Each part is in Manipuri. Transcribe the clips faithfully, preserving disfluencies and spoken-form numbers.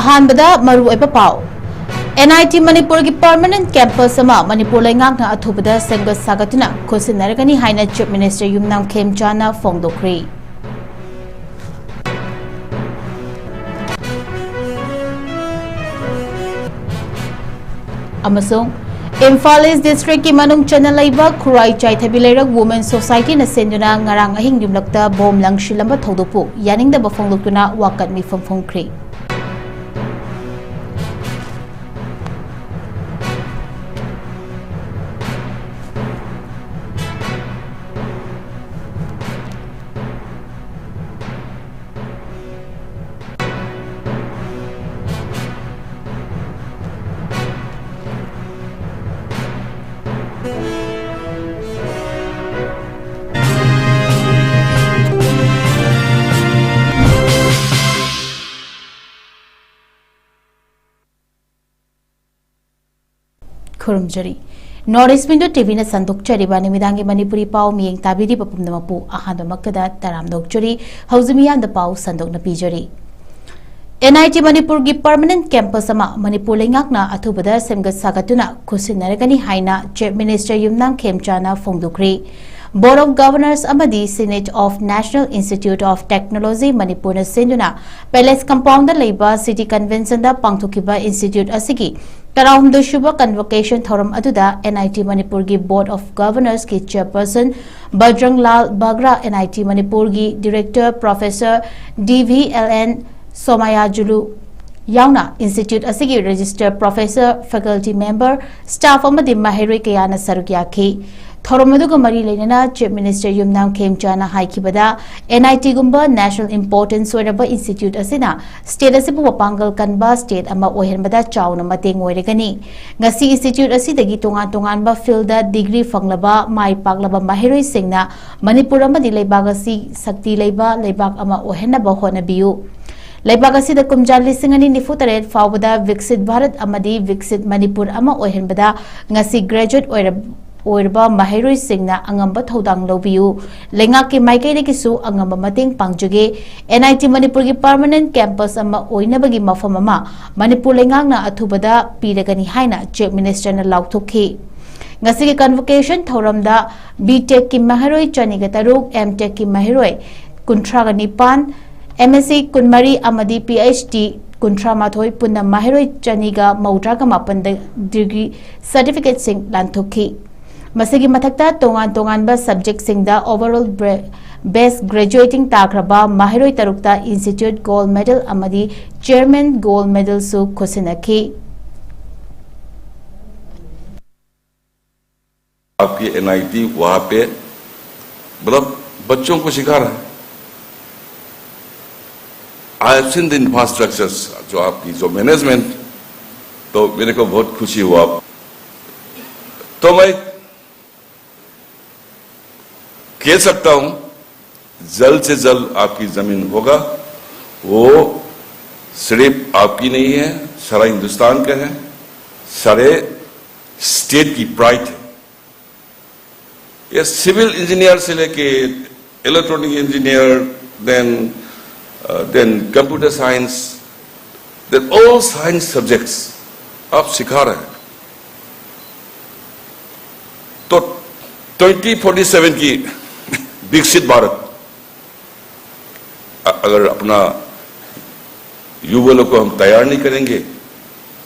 ꯑꯍꯥꯟꯕꯗ ꯃꯔꯨꯑꯣꯏꯕ ꯄꯥꯎ꯫ ꯑꯦꯟ ꯑꯥꯏ ꯇꯤ ꯃꯅꯤꯄꯨꯔꯒꯤ permanent campus ꯑꯃ ꯃꯅꯤꯄꯨꯔ ꯂꯩꯉꯥꯛꯅ ꯑꯊꯨꯕꯗ ꯁꯦꯝꯒꯠ ꯁꯥꯒꯠꯇꯨꯅ ꯈꯨꯠꯁꯤꯟꯅꯔꯒꯅꯤ ꯍꯥꯏꯅ Chief Minister ꯌꯨꯝꯅꯥꯝ ꯈꯦꯝꯆꯥꯅ ꯐꯣꯡꯗꯣꯛꯈ꯭ꯔꯦ꯫ ꯑꯃꯁꯨꯡ ꯏꯝꯐꯥꯜ ꯏꯁ ꯗꯤꯁꯇ꯭ꯔꯤꯛꯀꯤ ꯃꯅꯨꯡ ꯆꯟꯅ ꯂꯩꯕ ꯈꯨꯔꯥꯏ ꯆꯥꯏꯊꯕꯤ ꯂꯩꯔꯛ Women Societyꯅ ꯁꯦꯝꯗꯨꯅ ꯉꯔꯥꯡ ꯑꯍꯤꯡ ꯌꯨꯝꯂꯛꯇ ꯕꯣꯝ ꯂꯪꯁꯤꯜꯂꯝꯕ ꯊꯧꯗꯣꯛꯄꯨ ꯌꯥꯅꯤꯡꯗꯕ ꯐꯣꯡꯗꯣꯛꯇꯨꯅ ꯋꯥꯀꯠ ꯃꯤꯐꯝ ꯐꯣꯡꯈ꯭ꯔꯦ꯫ ꯈꯨꯔꯨꯝꯖꯔꯤ꯫ North East Window TVꯅ ꯁꯟꯗꯣꯛꯆꯔꯤꯕ ꯅꯨꯃꯤꯗꯥꯡꯒꯤ ꯃꯅꯤꯄꯨꯔꯤ ꯄꯥꯎ ꯃꯤꯠꯌꯦꯡ ꯇꯥꯕꯤꯔꯤꯕ ꯄꯨꯝꯅꯃꯛꯄꯨ ꯑꯍꯥꯟꯕꯃꯛꯇꯗ ꯇꯔꯥꯝꯅ ꯑꯣꯛꯆꯔꯤ꯫ ꯍꯧꯖꯤꯛ ꯃꯤꯌꯥꯝꯗ ꯄꯥꯎ ꯁꯟꯗꯣꯛꯅ ꯄꯤꯖꯔꯤ꯫ ꯑꯦꯟ ꯑꯥꯏ ꯇꯤ ꯃꯅꯤꯄꯨꯔꯒꯤ permanent campus ꯑꯃ ꯃꯅꯤꯄꯨꯔ ꯂꯩꯉꯥꯛꯅ ꯑꯊꯨꯕꯗ ꯁꯦꯝꯒꯠ ꯁꯥꯒꯠꯇꯨꯅ ꯈꯨꯠꯁꯤꯟꯅꯔꯒꯅꯤ ꯍꯥꯏꯅ Chief Minister ꯌꯨꯝꯅꯥꯝ ꯈꯦꯝꯆꯥꯅ ꯐꯣꯡꯗꯣꯛꯈ꯭ꯔꯦ꯫ Board of Governors ꯑꯃꯗꯤ Senate of National Institute of Technology ꯃꯅꯤꯄꯨꯔꯅ ꯁꯤꯟꯗꯨꯅ Palace Compoundꯗ ꯂꯩꯕ City Conventionꯗ ꯄꯥꯡꯊꯣꯛꯈꯤꯕ institute ꯑꯁꯤꯒꯤ ꯇꯔꯥꯍꯨꯝꯗꯣꯏ ꯁꯨꯕ convocation ꯊꯧꯔꯝ ꯑꯗꯨꯗ ꯑꯦꯟ ꯑꯥꯏ ꯇꯤ ꯃꯅꯤꯄꯨꯔꯒꯤ Board of Governorsꯀꯤ Chairperson Bajranglal Bagra, N I T ꯃꯅꯤꯄꯨꯔꯒꯤ Director Professor D V L N Somayajulu ꯌꯥꯎꯅ institute ꯑꯁꯤꯒꯤ Register Professor, Faculty Member, staff ꯑꯃꯗꯤ ꯃꯍꯩꯔꯣꯏ ꯀꯌꯥꯅ ꯁꯔꯨꯛ ꯌꯥꯈꯤ꯫ ꯊꯧꯔꯝ ꯑꯗꯨꯒ ꯃꯔꯤ ꯂꯩꯅꯅ Chief Minister ꯌꯨꯝꯅꯥꯝ ꯈꯦꯝꯆꯥꯅ ꯍꯥꯏꯈꯤꯕꯗ, ꯑꯦꯟ ꯑꯥꯏ ꯇꯤꯒꯨꯝꯕ national importance ꯑꯣꯏꯔꯕ institute ꯑꯁꯤꯅ state ꯑꯁꯤꯕꯨ ꯃꯄꯥꯡꯒꯜ ꯀꯟꯕ state ꯑꯃ ꯑꯣꯏꯍꯟꯕꯗ ꯆꯥꯎꯅ ꯃꯇꯦꯡ ꯑꯣꯏꯔꯒꯅꯤ꯫ ꯉꯁꯤ institute ꯑꯁꯤꯗꯒꯤ ꯇꯣꯉꯥꯟ ꯇꯣꯉꯥꯟꯕ fieldꯗ degree ꯐꯪꯂꯕ ꯃꯥꯏ ꯄꯥꯛꯂꯕ ꯃꯍꯩꯔꯣꯏꯁꯤꯡꯅ ꯃꯅꯤꯄꯨꯔ ꯑꯃꯗꯤ ꯂꯩꯕꯥꯛ ꯑꯁꯤ ꯁꯛꯇꯤ ꯂꯩꯕ ꯂꯩꯕꯥꯛ ꯑꯃ ꯑꯣꯏꯍꯟꯅꯕ ꯍꯣꯠꯅꯕꯤꯌꯨ꯫ ꯂꯩꯕꯥꯛ ꯑꯁꯤꯗ ꯀꯨꯝꯖꯥ ꯂꯤꯁꯤꯡ ꯑꯅꯤ ꯅꯤꯐꯨ ꯇꯔꯦꯠ ꯐꯥꯎꯕꯗ ꯕꯤꯛꯁꯤꯠ ꯚꯥꯔꯠ ꯑꯃꯗꯤ ꯕꯤꯛꯁꯤꯠ ꯃꯅꯤꯄꯨꯔ ꯑꯃ ꯑꯣꯏꯍꯟꯕꯗ ꯉꯁꯤ graduate ꯑꯣꯏꯔꯕ ꯑꯣꯏꯔꯕ ꯃꯍꯩꯔꯣꯏꯁꯤꯡꯅ ꯑꯉꯝꯕ ꯊꯧꯗꯥꯡ ꯂꯧꯕꯤꯌꯨ꯫ ꯂꯩꯉꯥꯛꯀꯤ ꯃꯥꯏꯀꯩꯗꯒꯤꯁꯨ ꯑꯉꯝꯕ ꯃꯇꯦꯡ ꯄꯥꯡꯖꯒꯦ꯫ ꯑꯦꯟ ꯑꯥꯏ ꯇꯤ ꯃꯅꯤꯄꯨꯔꯒꯤ ꯄꯔꯃꯅꯦꯟ ꯀꯦꯝꯄꯁ ꯑꯃ ꯑꯣꯏꯅꯕꯒꯤ ꯃꯐꯝ ꯑꯃ ꯃꯅꯤꯄꯨꯔ ꯂꯩꯉꯥꯛꯅ ꯑꯊꯨꯕꯗ ꯄꯤꯔꯒꯅꯤ ꯍꯥꯏꯅ ꯆꯤꯐ ꯃꯤꯅꯤꯁꯇꯔꯅ ꯂꯥꯎꯊꯣꯛꯈꯤ꯫ ꯉꯁꯤꯒꯤ ꯀꯟꯚꯣꯀꯦꯁꯟ ꯊꯧꯔꯝꯗ ꯕꯤ ꯇꯦꯛꯀꯤ ꯃꯍꯩꯔꯣꯏ ꯆꯅꯤꯒ ꯇꯔꯨꯛ, ꯑꯦꯝ ꯇꯦꯛꯀꯤ ꯃꯍꯩꯔꯣꯏ ꯀꯨꯟꯊ꯭ꯔꯥꯒ ꯅꯤꯄꯥꯟ, ꯑꯦꯝ ꯑꯦꯁ ꯁꯤ ꯀꯨꯟꯃꯔꯤ ꯑꯃꯗꯤ ꯄꯤ ꯑꯩꯆ ꯗꯤ ꯀꯨꯟꯊ꯭ꯔꯥ ꯃꯥꯊꯣꯏ, ꯄꯨꯟꯅ ꯃꯍꯩꯔꯣꯏ ꯆꯅꯤꯒ ꯃꯧꯗ꯭ꯔꯥꯒ ꯃꯥꯄꯟꯗ ꯗꯤꯒ꯭ꯔꯤ ꯁꯔꯇꯤꯐꯤꯀꯦꯠꯁꯤꯡ ꯂꯥꯟꯊꯣꯛꯈꯤ꯫ ꯃꯁꯤꯒꯤ ꯃꯊꯛꯇ ꯇꯣꯉꯥꯟ ꯇꯣꯉꯥꯟꯕ ꯁꯕꯖꯦꯛꯁꯤꯡꯗ overall ꯕ꯭ꯔꯦ-, best graduating ꯇꯥꯈ꯭ꯔꯕ ꯃꯍꯩꯔꯣꯏ ꯇꯔꯨꯛꯇ ꯏꯟꯁꯇꯤꯇ꯭ꯌꯨꯠ ꯒꯣꯜꯗ ꯃꯦꯗꯜ ꯑꯃꯗꯤ ꯆꯤꯌꯔꯃꯦꯟ ꯒꯣꯜꯗ ꯃꯦꯗꯜꯁꯨ ꯈꯨꯠꯁꯤꯟꯅꯈꯤ꯫ आपकी एनआईटी वहां पे, मतलब, बच्चों को सिखा रहा है। I have seen the infrastructures, जो आपकी जो मैनेजमेंट, तो मेरे को बहुत खुशी हुआ। तो मैं कह सकता हूं, जल्द से जल्द आपकी जमीन होगा। वो सिर्फ आपकी नहीं है, सारा हिंदुस्तान का है, सारे स्टेट की प्राइड है। ये सिविल इंजीनियर से लेके electronic engineer, then then computer science, then all science subjects आप सिखा रहे हैं। तो ट्वेंटी फोर्टी सेवन की विकसित भारत, अ- अगर अपना युवा लोग को हम तैयार नहीं करेंगे,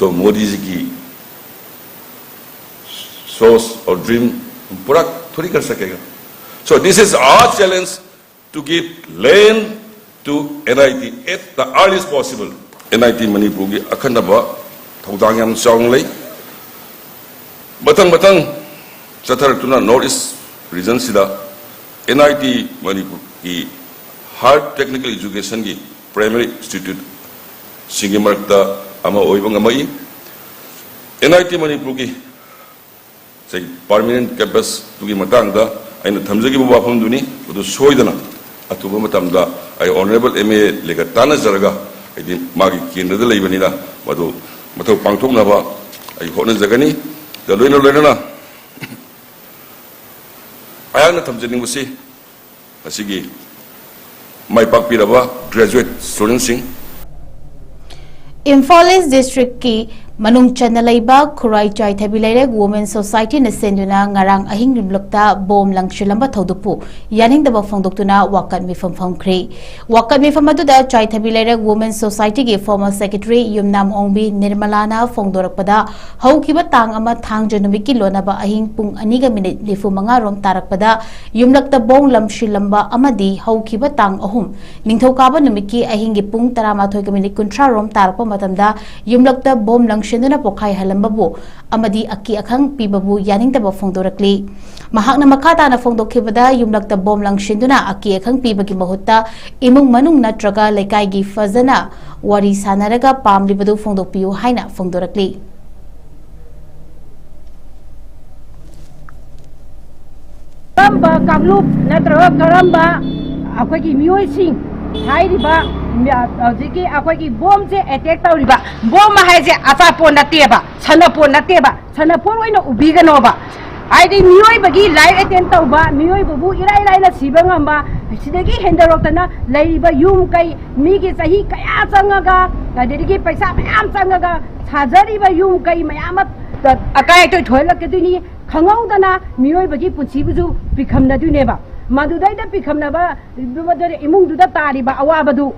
तो मोदी जी की सोच और ड्रीम हम पूरा थोड़ी कर सकेगा। So this is our challenge to give land to N I T at the earliest possible. N I T ꯃꯅꯤꯄꯨꯔꯒꯤ ꯑꯈꯟꯅꯕ ꯊꯧꯗꯥꯡ ꯌꯥꯝ ꯆꯥꯎꯅ ꯂꯩ꯫ ꯃꯊꯪ ꯃꯊꯪ ꯆꯠꯊꯔꯛꯇꯨꯅ ꯅꯣꯔꯠ ꯏꯁ ꯔꯤꯖꯟꯁꯤꯗ ꯑꯦꯟ ꯑꯥꯏ ꯇꯤ ꯃꯅꯤꯄꯨꯔꯒꯤ ꯍꯥꯌꯔ ꯇꯦꯛꯅꯤꯀꯦꯜ ꯏꯖꯨꯀꯦꯁꯟꯒꯤ ꯄ꯭ꯔꯥꯏꯃꯔꯤ ꯏꯟꯁꯇꯤꯇ꯭ꯌꯨꯠꯁꯤꯡꯒꯤ ꯃꯔꯛꯇ ꯑꯃ ꯑꯣꯏꯕ ꯉꯝꯃꯛꯏ꯫ ꯑꯦꯟ ꯑꯥꯏ ꯇꯤ ꯃꯅꯤꯄꯨꯔꯒꯤ ꯉꯁꯥꯏ ꯄꯔꯃꯤꯅꯦꯟ ꯀꯦꯝꯄꯁꯇꯨꯒꯤ ꯃꯇꯥꯡꯗ ꯑꯩꯅ ꯊꯝꯖꯈꯤꯕ ꯋꯥꯐꯝꯗꯨꯅꯤ꯫ ꯃꯗꯨ ꯁꯣꯏꯗꯅ ꯑꯊꯨꯕ ꯃꯇꯝꯗ ꯑꯩ ꯑꯣꯅꯔꯦꯕꯜ ꯑꯦꯝ ꯑꯦ ꯑꯦꯒ ꯇꯥꯟꯅꯖꯔꯒ, ꯍꯥꯏꯗꯤ ꯃꯥꯒꯤ ꯀꯦꯟꯗ꯭ꯔꯗ ꯂꯩꯕꯅꯤꯅ, ꯃꯗꯨ ꯃꯊꯧ ꯄꯥꯡꯊꯣꯛꯅꯕ ꯑꯩ ꯍꯣꯠꯅꯖꯒꯅꯤ꯫ ꯂꯣꯏꯅ ꯂꯣꯏꯅꯅ ꯑꯩꯍꯥꯛꯅ ꯊꯝꯖꯅꯤꯡꯕꯁꯤ ꯉꯁꯤꯒꯤ ꯃꯥꯏ ꯄꯥꯛꯄꯤꯔꯕ graduate studentꯁꯤꯡ, ꯏꯝꯐꯥꯜ ꯏꯁ ꯗꯤꯁꯇ꯭ꯔꯤꯛꯀꯤ ꯃꯅꯨꯡ ꯆꯟꯅ ꯂꯩꯕ ꯈꯨꯔꯥꯏ ꯆꯥꯏꯊꯕꯤ ꯂꯩꯔꯛ ꯋꯨꯃꯦꯟ ꯁꯣꯁꯥꯏꯇꯤꯅ ꯁꯤꯟꯗꯨꯅ ꯉꯔꯥꯡ ꯑꯍꯤꯡ ꯌꯨꯝꯂꯛꯇ ꯕꯣꯝ ꯂꯪꯁꯤꯜꯂꯝꯕ ꯊꯧꯗꯣꯛꯄꯨ ꯌꯥꯅꯤꯡꯗꯕ ꯐꯣꯡꯗꯣꯛꯇꯨꯅ ꯋꯥꯀꯠ ꯃꯤꯐꯝ ꯐꯝꯈ꯭ꯔꯦ꯫ ꯋꯥꯀꯠ ꯃꯤꯐꯝ ꯑꯗꯨꯗ ꯆꯥꯏꯊꯕꯤ ꯂꯩꯔꯛ ꯋꯨꯃꯦꯟ ꯁꯣꯁꯥꯏꯇꯤꯒꯤ former secretary ꯌꯨꯝꯅꯥꯝ ꯑꯣꯡꯕꯤ ꯅꯤꯔꯃꯂꯥꯅ ꯐꯣꯡꯗꯣꯔꯛꯄꯗ, ꯍꯧꯈꯤꯕ ꯇꯥꯡ ꯑꯃ ꯊꯥꯡꯖ ꯅꯨꯃꯤꯠꯀꯤ ꯂꯣꯟꯅꯕ ꯑꯍꯤꯡ ꯄꯨꯡ ꯑꯅꯤꯒ ꯃꯤꯅꯤꯠ ꯅꯤꯐꯨ ꯃꯉꯥ ꯔꯣꯝ ꯇꯥꯔꯛꯄꯗ ꯌꯨꯝꯂꯛꯇ ꯕꯣꯝ ꯂꯪꯁꯤꯜꯂꯝꯕ ꯑꯃꯗꯤ ꯍꯧꯈꯤꯕ ꯇꯥꯡ ꯑꯍꯨꯝ ꯅꯤꯡꯊꯧꯀꯥꯕ ꯅꯨꯃꯤꯠꯀꯤ ꯑꯍꯤꯡꯒꯤ ꯄꯨꯡ ꯇꯔꯥꯃꯥꯊꯣꯏꯒ ꯃꯤꯅꯤꯠ ꯀꯨꯟꯊ꯭ꯔꯥ ꯔꯣꯝ ꯇꯥꯔꯛꯄ ꯃꯇꯝꯗ ꯌꯨꯝꯂꯛꯇ ꯕꯣꯝ ꯂꯪꯁꯤꯟꯗꯨꯅ ꯄꯣꯈꯥꯏꯍꯜꯂꯝꯕꯕꯨ ꯑꯃꯗꯤ ꯑꯀꯤ ꯑꯈꯪ ꯄꯤꯕꯕꯨ ꯌꯥꯅꯤꯡꯗꯕ ꯐꯣꯡꯗꯣꯔꯛꯂꯤ꯫ ꯃꯍꯥꯛꯅ ꯃꯈꯥ ꯇꯥꯅ ꯐꯣꯡꯗꯣꯛꯈꯤꯕꯗ, ꯌꯨꯝꯂꯛꯇ ꯕꯣꯝ ꯂꯪꯁꯤꯟꯗꯨꯅ ꯑꯀꯤ ꯑꯈꯪ ꯄꯤꯕꯒꯤ ꯃꯍꯨꯠꯇ ꯏꯃꯨꯡ ꯃꯅꯨꯡ ꯅꯠꯇ꯭ꯔꯒ ꯂꯩꯀꯥꯏꯒꯤ ꯐꯖꯅ ꯋꯥꯔꯤ ꯁꯥꯟꯅꯔꯒ ꯄꯥꯝꯂꯤꯕꯗꯨ ꯐꯣꯡꯗꯣꯛꯄꯤꯌꯨ ꯍꯥꯏꯅ ꯐꯣꯡꯗꯣꯔꯛꯂꯤ꯫ ꯀꯔꯝꯕ ꯀꯥꯡꯂꯨꯞ ꯅꯠꯇ꯭ꯔꯒ ꯀꯔꯝꯕ ꯑꯩꯈꯣꯏꯒꯤ ꯃꯤꯑꯣꯏꯁꯤꯡ ꯍꯥꯏꯔꯤꯕ ꯃꯤ-, ꯍꯧꯖꯤꯛꯀꯤ ꯑꯩꯈꯣꯏꯒꯤ ꯕꯣꯝꯁꯦ ꯑꯦꯇꯦꯛ ꯇꯧꯔꯤꯕ, ꯕꯣꯝ ꯍꯥꯏꯁꯦ ꯑꯆꯥꯄꯣꯠ ꯅꯠꯇꯦꯕ, ꯁꯥꯟꯅꯄꯣꯠ ꯅꯠꯇꯦꯕ, ꯁꯥꯟꯅꯄꯣꯠ ꯑꯣꯏꯅ ꯎꯕꯤꯒꯅꯣꯕ꯫ ꯍꯥꯏꯗꯤ ꯃꯤꯑꯣꯏꯕꯒꯤ ꯂꯥꯏꯐ ꯑꯦꯇꯦꯝ ꯇꯧꯕ, ꯃꯤꯑꯣꯏꯕꯕꯨ ꯏꯔꯥꯏ ꯂꯥꯏꯅ ꯁꯤꯕ ꯉꯝꯕ, ꯁꯤꯗꯒꯤ ꯍꯦꯟꯗꯣꯔꯛꯇꯅ ꯂꯩꯔꯤꯕ ꯌꯨꯝ ꯀꯩ, ꯃꯤꯒꯤ ꯆꯍꯤ ꯀꯌꯥ ꯆꯪꯉꯒ, ꯑꯗꯨꯗꯒꯤ ꯄꯩꯁꯥ ꯃꯌꯥꯝ ꯆꯪꯉꯒ ꯁꯥꯖꯔꯤꯕ ꯌꯨꯝ ꯀꯩ ꯃꯌꯥꯝ ꯑꯃ ꯑꯀꯥꯏ ꯑꯇꯣꯏ ꯊꯣꯛꯍꯜꯂꯛꯀꯗꯣꯏꯅꯤ꯫ ꯈꯪꯍꯧꯗꯅ ꯃꯤꯑꯣꯏꯕꯒꯤ ꯄꯨꯟꯁꯤꯕꯨꯁꯨ ꯄꯤꯈꯝꯅꯗꯣꯏꯅꯦꯕ꯫ ꯃꯗꯨꯗꯩꯗ ꯄꯤꯈꯝꯅꯕ ꯏꯃꯨꯡꯗꯨꯗ ꯇꯥꯔꯤꯕ ꯑꯋꯥꯕꯗꯨ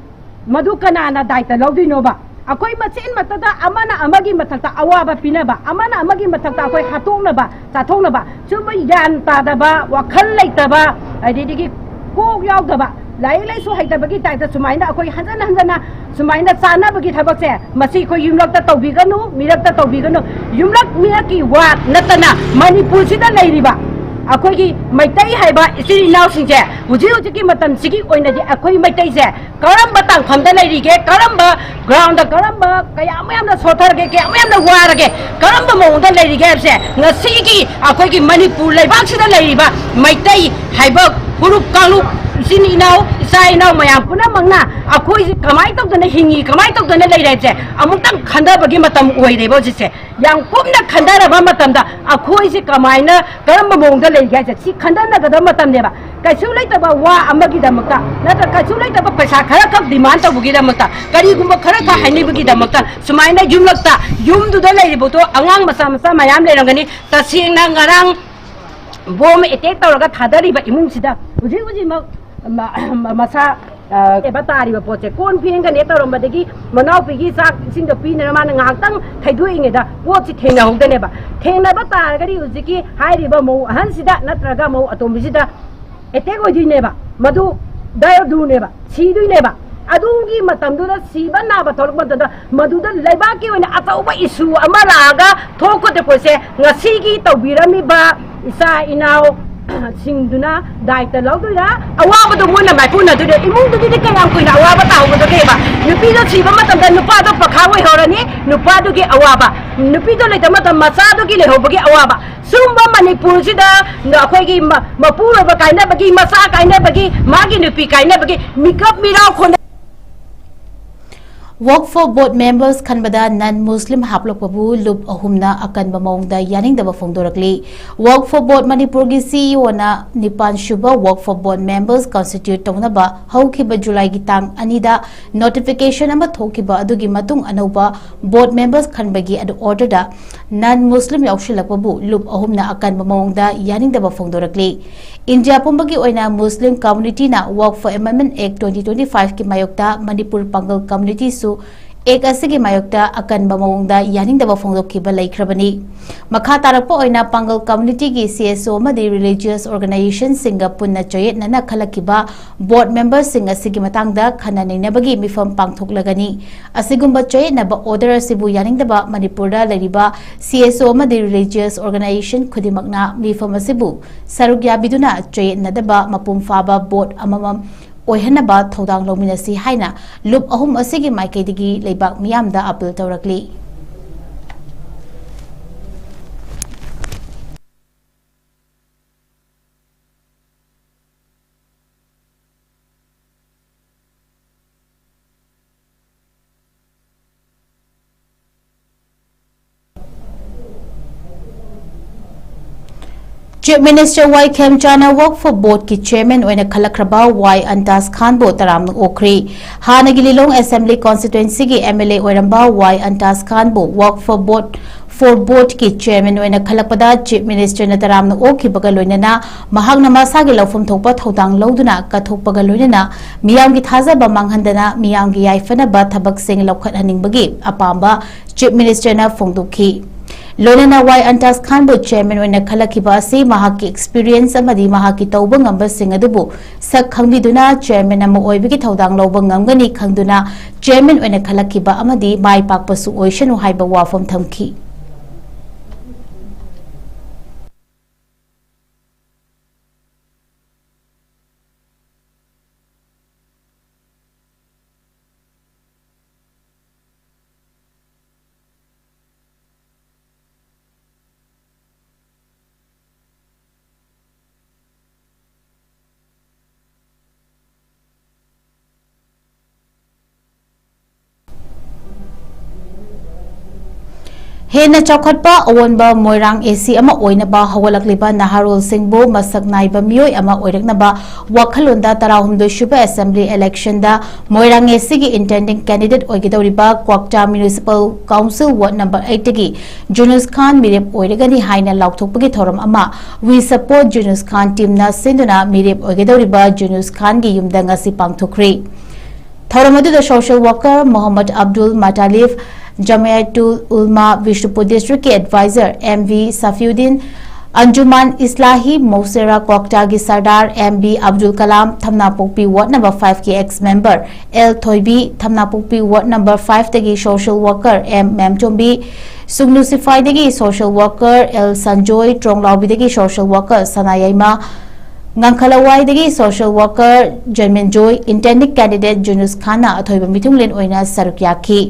ꯃꯗꯨ ꯀꯅꯥꯅ ꯗꯥꯏꯇ ꯂꯧꯗꯣꯏꯅꯣꯕ? ꯑꯩꯈꯣꯏ ꯃꯁꯦꯟꯃꯛꯇꯗ ꯑꯃꯅ ꯑꯃꯒꯤ ꯃꯊꯛꯇ ꯑꯋꯥꯕ ꯄꯤꯅꯕ, ꯑꯃꯅ ꯑꯃꯒꯤ ꯃꯊꯛꯇ ꯑꯩꯈꯣꯏ ꯍꯥꯠꯇꯣꯛꯅꯕ, ꯆꯥꯊꯣꯛꯅꯕ, ꯁꯨꯝꯕ ꯒ꯭ꯌꯥꯟ ꯇꯥꯗꯕ, ꯋꯥꯈꯜ ꯂꯩꯇꯕ, ꯑꯗꯨꯗꯒꯤ ꯀꯣꯛ ꯌꯥꯎꯗꯕ, ꯂꯥꯏꯔꯤꯛ ꯂꯥꯏꯁꯨ ꯍꯩꯇꯕꯒꯤ ꯇꯥꯏꯞꯇ ꯁꯨꯃꯥꯏꯅ ꯑꯩꯈꯣꯏ ꯍꯟꯖꯟ ꯍꯟꯖꯟꯅ ꯁꯨꯃꯥꯏꯅ ꯆꯥꯅꯕꯒꯤ ꯊꯕꯛꯁꯦ, ꯃꯁꯤ ꯑꯩꯈꯣꯏ ꯌꯨꯝꯂꯛꯇ ꯇꯧꯕꯤꯒꯅꯨ, ꯃꯤꯔꯛꯇ ꯇꯧꯕꯤꯒꯅꯨ꯫ ꯌꯨꯝꯂꯛ ꯃꯤꯔꯛꯀꯤ ꯋꯥ ꯅꯠꯇꯅ ꯃꯅꯤꯄꯨꯔꯁꯤꯗ ꯂꯩꯔꯤꯕ ꯑꯩꯈꯣꯏꯒꯤ ꯃꯩꯇꯩ ꯍꯥꯏꯕ ꯏꯆꯤꯜ ꯏꯅꯥꯎꯁꯤꯡꯁꯦ ꯍꯧꯖꯤꯛ ꯍꯧꯖꯤꯛꯀꯤ ꯃꯇꯝꯁꯤꯒꯤ ꯑꯣꯏꯅꯗꯤ ꯑꯩꯈꯣꯏ ꯃꯩꯇꯩꯁꯦ ꯀꯔꯝꯕ ꯇꯥꯡꯐꯝꯗ ꯂꯩꯔꯤꯒꯦ, ꯀꯔꯝꯕ ꯒ꯭ꯔꯥꯎꯟꯗ, ꯀꯔꯝꯕ ꯀꯌꯥꯃꯨꯛ ꯌꯥꯝꯅ ꯁꯣꯊꯔꯒꯦ, ꯀꯌꯥꯃꯨꯛ ꯌꯥꯝꯅ ꯋꯥꯔꯒꯦ, ꯀꯔꯝꯕ ꯃꯑꯣꯡꯗ ꯂꯩꯔꯤꯒꯦ ꯍꯥꯏꯕꯁꯦ ꯉꯁꯤꯒꯤ ꯑꯩꯈꯣꯏꯒꯤ ꯃꯅꯤꯄꯨꯔ ꯂꯩꯕꯥꯛꯁꯤꯗ ꯂꯩꯔꯤꯕ ꯃꯩꯇꯩ ꯍꯥꯏꯕ ꯐꯨꯔꯨꯞ ꯀꯥꯡꯂꯨꯞ, ꯏꯆꯤꯟ ꯏꯅꯥꯎ, ꯏꯆꯥ ꯏꯅꯥꯎ ꯃꯌꯥꯝ ꯄꯨꯝꯅꯃꯛꯅ ꯑꯩꯈꯣꯏꯁꯦ ꯀꯃꯥꯏꯅ ꯇꯧꯗꯅ ꯍꯤꯡꯉꯤ, ꯀꯃꯥꯏꯅ ꯇꯧꯗꯅ ꯂꯩꯔꯦ ꯍꯥꯏꯁꯦ ꯑꯃꯨꯛꯇꯪ ꯈꯟꯊꯕꯒꯤ ꯃꯇꯝ ꯑꯣꯏꯔꯦꯕ ꯍꯧꯖꯤꯛꯁꯦ꯫ ꯌꯥꯝ ꯀꯨꯞꯅ ꯈꯟꯊꯔꯕ ꯃꯇꯝꯗ ꯑꯩꯈꯣꯏꯁꯦ ꯀꯃꯥꯏꯅ, ꯀꯔꯝꯕ ꯃꯑꯣꯡꯗ ꯂꯩꯒꯦ ꯍꯥꯏꯁꯦ ꯁꯤ ꯈꯟꯊꯅꯒꯗꯕ ꯃꯇꯝꯅꯦꯕ꯫ ꯀꯩꯁꯨ ꯂꯩꯇꯕ ꯋꯥ ꯑꯃꯒꯤꯗꯃꯛꯇ ꯅꯠꯇ꯭ꯔ ꯀꯩꯁꯨ ꯂꯩꯇꯕ ꯄꯩꯁꯥ ꯈꯔ ꯈꯛ demand ꯇꯧꯕꯒꯤꯗꯃꯛꯇ, ꯀꯔꯤꯒꯨꯝꯕ ꯈꯔ ꯈꯛ ꯍꯥꯏꯅꯕꯒꯤꯗꯃꯛꯇ ꯁꯨꯃꯥꯏꯅ ꯌꯨꯝꯂꯛꯇ, ꯌꯨꯝꯗꯨꯗ ꯂꯩꯔꯤꯕꯗꯣ ꯑꯉꯥꯡ ꯃꯆꯥ ꯃꯆꯥ ꯃꯌꯥꯝ ꯂꯩꯔꯝꯒꯅꯤ꯫ ꯇꯁꯦꯡꯅ ꯉꯔꯥꯡ bomb attack ꯇꯧꯔꯒ ꯊꯥꯗꯔꯤꯕ ꯏꯃꯨꯡꯁꯤꯗ ꯍꯧꯖꯤꯛ ꯍꯧꯖꯤꯛꯃꯛ ꯃ-, ꯃ-, ꯃꯁꯥ, ꯑ, ꯀꯩꯕ ꯇꯥꯔꯤꯕ ꯄꯣꯠꯁꯦ, ꯀꯣꯟ ꯐꯦꯡꯒꯅꯦ ꯇꯧꯔꯝꯕꯗꯒꯤ ꯃꯅꯥꯎꯄꯤꯒꯤ ꯆꯥꯛ ꯏꯁꯤꯡꯗꯣ ꯄꯤꯅꯕ ꯃꯥꯅ ꯉꯥꯏꯍꯥꯛꯇꯪ ꯊꯩꯗꯣꯛꯏꯉꯩꯗ ꯄꯣꯠꯁꯤ ꯊꯦꯡꯅꯍꯧꯗꯅꯦꯕ꯫ ꯊꯦꯡꯅꯕ ꯇꯥꯔꯒꯗꯤ ꯍꯧꯖꯤꯛꯀꯤ ꯍꯥꯏꯔꯤꯕ ꯃꯧ ꯑꯍꯟꯁꯤꯗ ꯅꯠꯇ꯭ꯔꯒ ꯃꯧ ꯑꯇꯣꯝꯕꯤꯁꯤꯗ attack ꯑꯣꯏꯗꯣꯏꯅꯦꯕ, ꯃꯗꯨ ꯗꯥꯏꯔꯗꯨꯅꯦꯕ, ꯁꯤꯗꯣꯏꯅꯦꯕ꯫ ꯑꯗꯨꯒꯤ ꯃꯇꯝꯗꯨꯗ ꯁꯤꯕ ꯅꯥꯕ ꯊꯣꯛꯂꯛꯄ ꯃꯇꯝꯗ ꯃꯗꯨꯗ ꯂꯩꯕꯥꯛꯀꯤ ꯑꯣꯏꯅ ꯑꯆꯧꯕ issue ꯑꯃ ꯂꯥꯛꯑꯒ ꯊꯣꯛꯀꯗꯧꯔꯤꯕ ꯄꯣꯠꯁꯦ ꯉꯁꯤꯒꯤ ꯇꯧꯕꯤꯔꯝꯃꯤꯕ ꯏꯆꯥ ꯏꯅꯥꯎ ꯁꯤꯡꯗꯨꯅ ꯗꯥꯏꯇ ꯂꯧꯗꯣꯏꯔꯥ? ꯑꯋꯥꯕꯗꯣ ꯃꯣꯏꯅ ꯃꯥꯏꯄꯨꯅꯗꯣꯏꯔꯥ? ꯏꯃꯨꯡꯗꯨꯒꯤꯗꯤ ꯀꯌꯥꯝ ꯀꯨꯏꯅ ꯑꯋꯥꯕ ꯇꯥꯍꯧꯒꯗꯒꯦꯕ? ꯅꯨꯄꯤꯗꯣ ꯁꯤꯕ ꯃꯇꯝꯗ ꯅꯨꯄꯥꯗꯣ ꯄꯈꯥ ꯑꯣꯏꯍꯧꯔꯅꯤ, ꯅꯨꯄꯥꯗꯨꯒꯤ ꯑꯋꯥꯕ, ꯅꯨꯄꯤꯗꯣ ꯂꯩꯇꯕ ꯃꯇꯝ ꯃꯆꯥꯗꯨꯒꯤ ꯂꯩꯍꯧꯕꯒꯤ ꯑꯋꯥꯕ, ꯁꯨꯝꯕ ꯃꯅꯤꯄꯨꯔꯁꯤꯗ ꯑꯩꯈꯣꯏꯒꯤ ꯃ-, ꯃꯄꯨꯔꯣꯏꯕ ꯀꯥꯏꯅꯕꯒꯤ, ꯃꯆꯥ ꯀꯥꯏꯅꯕꯒꯤ, ꯃꯥꯒꯤ ꯅꯨꯄꯤ ꯀꯥꯏꯅꯕꯒꯤ ꯃꯤꯀꯞ ꯃꯤꯔꯥꯎ ꯈꯣꯟꯗ Work for Board members ꯈꯟꯕꯗ non Muslim ꯍꯥꯞꯂꯛꯄꯕꯨ ꯂꯨꯞ ꯑꯍꯨꯝꯅ ꯑꯀꯟꯕ ꯃꯑꯣꯡꯗ ꯌꯥꯅꯤꯡꯗꯕ ꯐꯣꯡꯗꯣꯔꯛꯂꯤ꯫ Work for Board ꯃꯅꯤꯄꯨꯔꯒꯤ CEO ꯅ ꯅꯤꯄꯥꯟ ꯁꯨꯕ Work for Board members constitute ꯇꯧꯅꯕ ꯍꯧꯈꯤꯕ ꯖꯨꯂꯥꯏꯒꯤ ꯇꯥꯡ ꯑꯅꯤꯗ notification ꯑꯃ ꯊꯣꯛꯈꯤꯕ ꯑꯗꯨꯒꯤ ꯃꯇꯨꯡ ꯑꯅꯧꯕ board members ꯈꯟꯕꯒꯤ ꯑꯗꯨ order ꯗ non Muslim ꯌꯥꯎꯁꯤꯜꯂꯛꯄꯕꯨ ꯂꯨꯞ ꯑꯍꯨꯝꯅ ꯑꯀꯟꯕ ꯃꯑꯣꯡꯗ ꯌꯥꯅꯤꯡꯗꯕ ꯐꯣꯡꯗꯣꯔꯛꯂꯤ꯫ ꯏꯟꯗꯤꯌꯥ ꯄꯨꯝꯕꯒꯤ ꯑꯣꯏꯅ Muslim community ꯅ Work for Amendment Act twenty twenty-five ꯀꯤ ꯃꯥꯌꯣꯛꯇ ꯃꯅꯤꯄꯨꯔ ꯄꯥꯡꯒꯜ community ꯁꯨ Act ꯑꯁꯤꯒꯤ ꯃꯥꯌꯣꯛꯇ ꯑꯀꯟꯕ ꯃꯑꯣꯡꯗ ꯌꯥꯅꯤꯡꯗꯕ ꯐꯣꯡꯗꯣꯛꯈꯤꯕ ꯂꯩꯈ꯭ꯔꯕꯅꯤ꯫ ꯃꯈꯥ ꯇꯥꯔꯛꯄ ꯑꯣꯏꯅ ꯄꯥꯡꯒꯜ community ꯒꯤ CSO ꯑꯃꯗꯤ religious organization ꯁꯤꯡꯒ ꯄꯨꯟꯅ ꯆꯌꯦꯠꯅꯅ ꯈꯜꯂꯛꯈꯤꯕ board members ꯁꯤꯡ ꯑꯁꯤꯒꯤ ꯃꯇꯥꯡꯗ ꯈꯟꯅ ꯅꯩꯅꯕꯒꯤ ꯃꯤꯐꯝ ꯄꯥꯡꯊꯣꯛꯂꯒꯅꯤ꯫ ꯑꯁꯤꯒꯨꯝꯕ ꯆꯌꯦꯠꯅꯕ order ꯑꯁꯤꯕꯨ ꯌꯥꯅꯤꯡꯗꯕ ꯃꯅꯤꯄꯨꯔꯗ ꯂꯩꯔꯤꯕ CSO ꯑꯃꯗꯤ religious organization ꯈꯨꯗꯤꯡꯃꯛꯅ ꯃꯤꯐꯝ ꯑꯁꯤꯕꯨ ꯁꯔꯨꯛ ꯌꯥꯕꯤꯗꯨꯅ ꯆꯌꯦꯠꯅꯗꯕ ꯃꯄꯨꯡ ꯐꯥꯕ board ꯑꯃꯃꯝ ꯑꯣꯏꯍꯟꯅꯕ ꯊꯧꯗꯥꯡ ꯂꯧꯃꯤꯟꯅꯁꯤ ꯍꯥꯏꯅ ꯂꯨꯞ ꯑꯍꯨꯝ ꯑꯁꯤꯒꯤ ꯃꯥꯏꯀꯩꯗꯒꯤ ꯂꯩꯕꯥꯛ ꯃꯤꯌꯥꯝꯗ appeal ꯇꯧꯔꯛꯂꯤ꯫ Chief Minister Y Khemchana Waqf Board ꯀꯤ Chairman ꯑꯣꯏꯅ ꯈꯜꯂꯛꯈ꯭ꯔꯕ Y Antaz Khan ꯕꯨ ꯇꯔꯥꯝꯅ ꯑꯣꯛꯈ꯭ꯔꯤ꯫ ꯍꯥꯟꯅꯒꯤ ꯂꯤꯂꯣꯡ Assembly Constituency ꯒꯤ M L A ꯑꯣꯏꯔꯝꯕ Y Antaz Khan ꯕꯨ Waqf Board for Board ꯀꯤ Chairman ꯑꯣꯏꯅ ꯈꯜꯂꯛꯄꯗ Chief Minister ꯅ ꯇꯔꯥꯝꯅ ꯑꯣꯛꯈꯤꯕꯒ ꯂꯣꯏꯅꯅ ꯃꯍꯥꯛꯅ ꯃꯁꯥꯒꯤ ꯂꯧꯐꯝ ꯊꯣꯛꯄ ꯊꯧꯗꯥꯡ ꯂꯧꯗꯨꯅ ꯀꯠꯊꯣꯛꯄꯒ ꯂꯣꯏꯅꯅ ꯃꯤꯌꯥꯝꯒꯤ ꯊꯥꯖꯕ ꯃꯥꯡꯍꯟꯗꯅ ꯃꯤꯌꯥꯝꯒꯤ ꯌꯥꯏꯐꯅꯕ ꯊꯕꯛꯁꯤꯡ ꯂꯧꯈꯠꯍꯟꯅꯤꯡꯕꯒꯤ ꯑꯄꯥꯝꯕ Chief Minister ꯅ ꯐꯣꯡꯗꯣꯛꯈꯤ꯫ ꯂꯣꯏꯅꯅ Y Antaz Khan ꯕꯨ Chairman ꯑꯣꯏꯅ ꯈꯜꯂꯛꯈꯤꯕ ꯑꯁꯤ ꯃꯍꯥꯛꯀꯤ experience ꯑꯃꯗꯤ ꯃꯍꯥꯛꯀꯤ ꯇꯧꯕ ꯉꯝꯕꯁꯤꯡ ꯑꯗꯨꯕꯨ ꯁꯛ ꯈꯪꯕꯤꯗꯨꯅ Chairman ꯑꯃ ꯑꯣꯏꯕꯒꯤ ꯊꯧꯗꯥꯡ ꯂꯧꯕ ꯉꯝꯒꯅꯤ ꯈꯪꯗꯨꯅ Chairman ꯑꯣꯏꯅ ꯈꯜꯂꯛꯈꯤꯕ ꯑꯃꯗꯤ ꯃꯥꯏ ꯄꯥꯛꯄꯁꯨ ꯑꯣꯏꯁꯅꯨ ꯍꯥꯏꯕ ꯋꯥꯐꯝ ꯊꯝꯈꯤ꯫ ꯍꯦꯟꯅ ꯆꯥꯎꯈꯠꯄ ꯑꯑꯣꯟꯕ ꯃꯣꯏꯔꯥꯡ A C ꯑꯃ ꯑꯣꯏꯅꯕ ꯍꯧꯒꯠꯂꯛꯂꯤꯕ ꯅꯍꯥꯔꯣꯜꯁꯤꯡꯕꯨ ꯃꯁꯛ ꯅꯥꯏꯕ ꯃꯤꯑꯣꯏ ꯑꯃ ꯑꯣꯏꯔꯛꯅꯕ ꯋꯥꯈꯜꯂꯣꯟꯗ ꯇꯔꯥꯍꯨꯝꯗꯣꯏ ꯁꯨꯕ Assembly Election the Moirang A C ꯒꯤ intending candidate ꯑꯣꯏꯒꯗꯧꯔꯤꯕ ꯀ꯭ꯋꯥꯛꯇꯥ Municipal Council Ward number eight ꯇꯒꯤ ꯖꯨꯅꯨꯁ ꯈꯥꯟ ꯃꯤꯔꯦꯞ ꯑꯣꯏꯔꯒꯅꯤ ꯍꯥꯏꯅ ꯂꯥꯎꯊꯣꯛꯄꯒꯤ ꯊꯧꯔꯝ ꯑꯃ We Support Junus Khan team ꯅ ꯁꯤꯟꯗꯨꯅ ꯃꯤꯔꯦꯞ ꯑꯣꯏꯒꯗꯧꯔꯤꯕ ꯖꯨꯅꯨꯁ ꯈꯥꯟꯒꯤ ꯌꯨꯝꯗ ꯉꯁꯤ ꯄꯥꯡꯊꯣꯛꯈ꯭ꯔꯤ꯫ ꯊꯧꯔꯝ ꯑꯗꯨꯗ social worker Mohammad Abdul ꯃꯇꯥꯂꯤꯐ, ꯖꯃꯥꯌꯥꯇꯨꯜ ꯎꯜꯃꯥ Bishnupur district ꯀꯤ advisor M V ꯁꯐꯤꯎꯗꯤꯟ, ꯑꯟꯖꯨꯃꯥꯟ ꯏꯁꯂꯥꯍꯤ ꯃꯧꯁꯦꯔꯥ ꯀ꯭ꯋꯥꯛꯇꯥꯒꯤ Sardar M B Abdul Kalam, ꯊꯝꯅꯥꯄꯣꯛꯄꯤ ward number five ꯀꯤ ex member L ꯊꯣꯏꯕꯤ, ꯊꯝꯅꯥꯄꯣꯛꯄꯤ ward number five ꯇꯒꯤ social worker M ꯃꯦꯝꯆꯣꯝꯕꯤ, ꯁꯨꯡꯅꯨ ꯁꯤꯐꯥꯏꯗꯒꯤ social worker L Sanjoy, ꯇ꯭ꯔꯣꯡꯂꯥꯎꯕꯤꯗꯒꯤ social worker ꯁꯅꯥꯌꯥꯏꯃ, ꯉꯥꯡꯈꯂꯋꯥꯏꯗꯒꯤ social worker ꯖꯟꯃꯦꯟꯖꯣꯏ, intending candidate ꯖꯨꯅꯨꯁ ꯈꯥꯟꯅ ꯑꯊꯣꯏꯕ ꯃꯤꯊꯨꯡꯂꯦꯟ ꯑꯣꯏꯅ ꯁꯔꯨꯛ ꯌꯥꯈꯤ꯫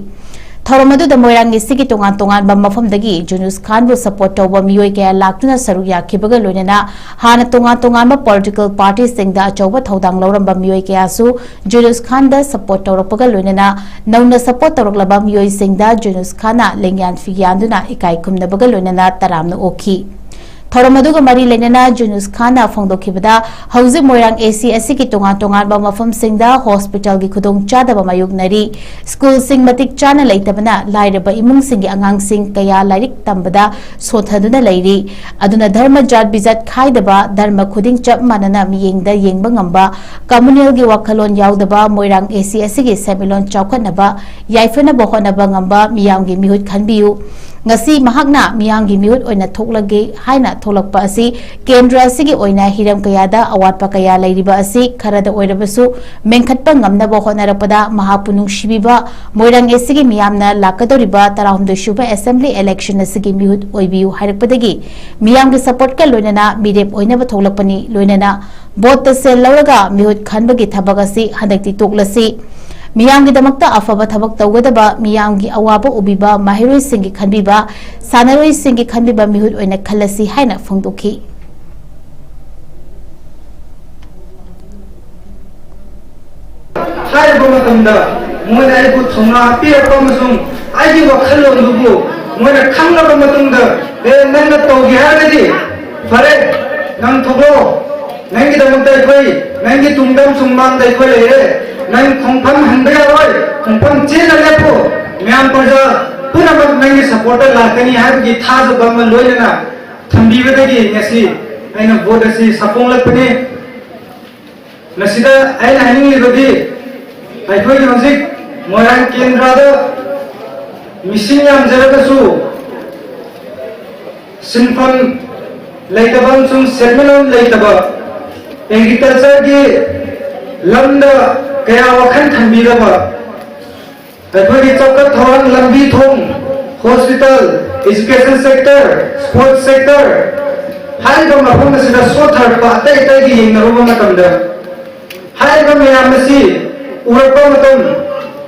ꯊꯧꯔꯝ ꯑꯗꯨꯗ ꯃꯣꯏꯔꯥꯡ A C ꯒꯤ ꯇꯣꯉꯥꯟ ꯇꯣꯉꯥꯟꯕ ꯃꯐꯝꯗꯒꯤ ꯖꯨꯅꯨꯁ ꯈꯥꯟꯕꯨ support ꯇꯧꯕ ꯃꯤꯑꯣꯏ ꯀꯌꯥ ꯂꯥꯛꯇꯨꯅ ꯁꯔꯨꯛ ꯌꯥꯈꯤꯕꯒ ꯂꯣꯏꯅꯅ ꯍꯥꯟꯅ ꯇꯣꯉꯥꯟ ꯇꯣꯉꯥꯟꯕ political party ꯁꯤꯡꯗ ꯑꯆꯧꯕ ꯊꯧꯗꯥꯡ ꯂꯧꯔꯝꯕ ꯃꯤꯑꯣꯏ ꯀꯌꯥꯁꯨ ꯖꯨꯅꯨꯁ ꯈꯥꯟꯗ support ꯇꯧꯔꯛꯄꯒ ꯂꯣꯏꯅꯅ ꯅꯧꯅ support ꯇꯧꯔꯛꯂꯕ ꯃꯤꯑꯣꯏꯁꯤꯡꯗ ꯖꯨꯅꯨꯁ ꯈꯥꯟꯅ ꯂꯦꯡꯌꯥꯟ ꯐꯤꯌꯥꯟꯗꯨꯅ ꯏꯀꯥꯏ ꯈꯨꯝꯅꯕꯒ ꯂꯣꯏꯅꯅ ꯇꯔꯥꯝꯅ ꯑꯣꯛꯈꯤ꯫ ꯊꯧꯔꯝ ꯑꯗꯨꯒ ꯃꯔꯤ ꯂꯩꯅꯅ ꯖꯨꯅꯨꯁ ꯈꯥꯟꯅ ꯐꯣꯡꯗꯣꯛꯈꯤꯕꯗ, ꯍꯧꯖꯤꯛ ꯃꯣꯏꯔꯥꯡ ꯑꯦ ꯁꯤ ꯑꯁꯤꯒꯤ ꯇꯣꯉꯥꯟ ꯇꯣꯉꯥꯟꯕ ꯃꯐꯝꯁꯤꯡꯗ ꯍꯣꯁꯄꯤꯇꯥꯜꯒꯤ ꯈꯨꯗꯣꯡꯆꯥꯗꯕ ꯃꯥꯌꯣꯛꯅꯔꯤ꯫ ꯁ꯭ꯀꯨꯜꯁꯤꯡ ꯃꯇꯤꯛ ꯆꯥꯅ ꯂꯩꯇꯕꯅ ꯂꯥꯏꯔꯕ ꯏꯃꯨꯡꯁꯤꯡꯒꯤ ꯑꯉꯥꯡꯁꯤꯡ ꯀꯌꯥ ꯂꯥꯏꯔꯤꯛ ꯇꯝꯕꯗ ꯁꯣꯟꯊꯗꯨꯅ ꯂꯩꯔꯤ꯫ ꯑꯗꯨꯅ ꯙꯔꯃ ꯖꯥꯠ ꯕꯤꯖꯥꯠ ꯈꯥꯏꯗꯕ, ꯙꯔꯃ ꯈꯨꯗꯤꯡ ꯆꯞ ꯃꯥꯟꯅꯅ ꯃꯤꯠꯌꯦꯡꯗ ꯌꯦꯡꯕ ꯉꯝꯕ, ꯀꯝꯃꯨꯅꯦꯜꯒꯤ ꯋꯥꯈꯜꯂꯣꯟ ꯌꯥꯎꯗꯕ ꯃꯣꯏꯔꯥꯡ ꯑꯦ ꯁꯤ ꯑꯁꯤꯒꯤ ꯁꯦꯟꯃꯤꯠꯂꯣꯟ ꯆꯥꯎꯈꯠꯅꯕ, ꯌꯥꯏꯐꯅꯕ ꯍꯣꯠꯅꯕ ꯉꯝꯕ ꯃꯤꯌꯥꯝꯒꯤ ꯃꯤꯍꯨꯠ ꯈꯟꯕꯤꯌꯨ꯫ ꯉꯁꯤ ꯃꯍꯥꯛꯅ ꯃꯤꯌꯥꯝꯒꯤ ꯃꯤꯍꯨꯠ ꯑꯣꯏꯅ ꯊꯣꯛꯂꯒꯦ ꯍꯥꯏꯅ ꯊꯣꯛꯂꯛꯄ ꯑꯁꯤ ꯀꯦꯟꯗ꯭ꯔ ꯑꯁꯤꯒꯤ ꯑꯣꯏꯅ ꯍꯤꯔꯝ ꯀꯌꯥꯗ ꯑꯋꯥꯠꯄ ꯀꯌꯥ ꯂꯩꯔꯤꯕ ꯑꯁꯤ ꯈꯔꯗ ꯑꯣꯏꯔꯕꯁꯨ ꯃꯦꯟꯈꯠꯄ ꯉꯝꯅꯕ ꯍꯣꯠꯅꯔꯛꯄꯗ ꯃꯍꯥꯛꯄꯨ ꯅꯨꯡꯁꯤꯕꯤꯕ ꯃꯣꯏꯔꯥꯡ ꯑꯦ ꯁꯤꯒꯤ ꯃꯤꯌꯥꯝꯅ ꯂꯥꯛꯀꯗꯧꯔꯤꯕ ꯇꯔꯥꯍꯨꯝꯗꯣꯏ ꯁꯨꯕ ꯑꯦꯁꯦꯝꯕ꯭ꯂꯤ ꯏꯂꯦꯛꯁꯟ ꯑꯁꯤꯒꯤ ꯃꯤꯍꯨꯠ ꯑꯣꯏꯕꯤꯌꯨ ꯍꯥꯏꯔꯛꯄꯗꯒꯤ ꯃꯤꯌꯥꯝꯒꯤ ꯁꯄꯣꯔꯠꯀ ꯂꯣꯏꯅꯅ ꯃꯤꯔꯦꯞ ꯑꯣꯏꯅꯕ ꯊꯣꯛꯂꯛꯄꯅꯤ꯫ ꯂꯣꯏꯅꯅ ꯚꯣꯠꯇ ꯁꯦꯜ ꯂꯧꯔꯒ ꯃꯤꯍꯨꯠ ꯈꯟꯕꯒꯤ ꯊꯕꯛ ꯑꯁꯤ ꯍꯟꯗꯛꯇꯤ ꯇꯣꯛꯂꯁꯤ꯫ ꯃꯤꯌꯥꯝꯒꯤꯗꯃꯛꯇ ꯑꯐꯕ ꯊꯕꯛ ꯇꯧꯒꯗꯕ, ꯃꯤꯌꯥꯝꯒꯤ ꯑꯋꯥꯕ ꯎꯕꯤꯕ, ꯃꯍꯩꯔꯣꯏꯁꯤꯡꯒꯤ ꯈꯟꯕꯤꯕ, ꯁꯥꯟꯅꯔꯣꯏꯁꯤꯡꯒꯤ ꯈꯟꯕꯤꯕ ꯃꯤꯍꯨꯠ ꯑꯣꯏꯅ ꯈꯜꯂꯁꯤ ꯍꯥꯏꯅ ꯐꯣꯡꯗꯣꯛꯈꯤ꯫ ꯍꯥꯏꯔꯕ ꯃꯇꯝꯗ ꯃꯣꯏꯅ ꯑꯩꯕꯨ ꯊꯧꯅꯥ ꯄꯤꯔꯛꯄ ꯑꯃꯁꯨꯡ ꯑꯩꯒꯤ ꯋꯥꯈꯜꯂꯣꯟꯗꯨꯕꯨ ꯃꯣꯏꯅ ꯈꯪꯂꯕ ꯃꯇꯨꯡꯗ, "ꯑꯦ, ꯅꯪꯅ ꯇꯧꯒꯦ ꯍꯥꯏꯔꯒꯗꯤ ꯐꯔꯦ, ꯅꯪ ꯊꯣꯛꯂꯛꯑꯣ, ꯅꯪꯒꯤꯗꯃꯛꯇ ꯑꯩꯈꯣꯏ ꯅꯪꯒꯤ ꯇꯨꯡꯗ ꯑꯃꯁꯨꯡ ꯃꯥꯡꯗ ꯑꯩꯈꯣꯏ ꯂꯩꯔꯦ, ꯅꯪ ꯈꯣꯡꯐꯝ ꯍꯟꯕ ꯌꯥꯔꯣꯏ, ꯈꯣꯡꯐꯝ ꯆꯦꯟꯅ ꯂꯦꯞꯄꯨ, ꯃꯌꯥꯝ ꯄ꯭ꯔꯖꯥ ꯄꯨꯝꯅꯃꯛ ꯅꯪꯒꯤ ꯁꯄꯣꯔꯠꯇ ꯂꯥꯛꯀꯅꯤ" ꯍꯥꯏꯕꯒꯤ ꯊꯥꯖꯕ ꯑꯃ ꯂꯣꯏꯅꯅ ꯊꯝꯕꯤꯕꯗꯒꯤ ꯉꯁꯤ ꯑꯩꯅ ꯚꯣꯠ ꯑꯁꯤ ꯁꯥꯐꯣꯡꯂꯛꯄꯅꯤ꯫ ꯃꯁꯤꯗ ꯑꯩꯅ ꯍꯥꯏꯅꯤꯡꯂꯤꯕꯗꯤ, ꯑꯩꯈꯣꯏꯒꯤ ꯍꯧꯖꯤꯛ ꯃꯣꯏꯔꯥꯡ ꯀꯦꯟꯗ꯭ꯔꯗ ꯃꯤꯁꯤꯡ ꯌꯥꯝꯖꯔꯒꯁꯨ ꯁꯤꯟꯐꯝ ꯂꯩꯇꯕ ꯑꯃꯁꯨꯡ ꯁꯦꯟꯃꯤꯠꯂꯣꯟ ꯂꯩꯇꯕ, ꯑꯦꯒ꯭ꯔꯤꯀꯜꯆꯔꯒꯤ ꯂꯝꯗ ꯀꯌꯥ ꯋꯥꯈꯜ ꯊꯝꯕꯤꯗꯕ, ꯑꯩꯈꯣꯏꯒꯤ ꯆꯥꯎꯈꯠ ꯊꯧꯔꯥꯡ, ꯂꯝꯕꯤ ꯊꯣꯡ, hospital, education sector, sports sector ꯍꯥꯏꯔꯤꯕ ꯃꯐꯝ ꯑꯁꯤꯗ ꯁꯣꯠꯊꯔꯛꯄ ꯑꯇꯩ ꯑꯇꯩꯒ ꯌꯦꯡꯅꯔꯨꯕ ꯃꯇꯝꯗ, ꯍꯥꯏꯔꯤꯕ ꯃꯌꯥꯝ ꯑꯁꯤ ꯎꯔꯛꯄ ꯃꯇꯝ,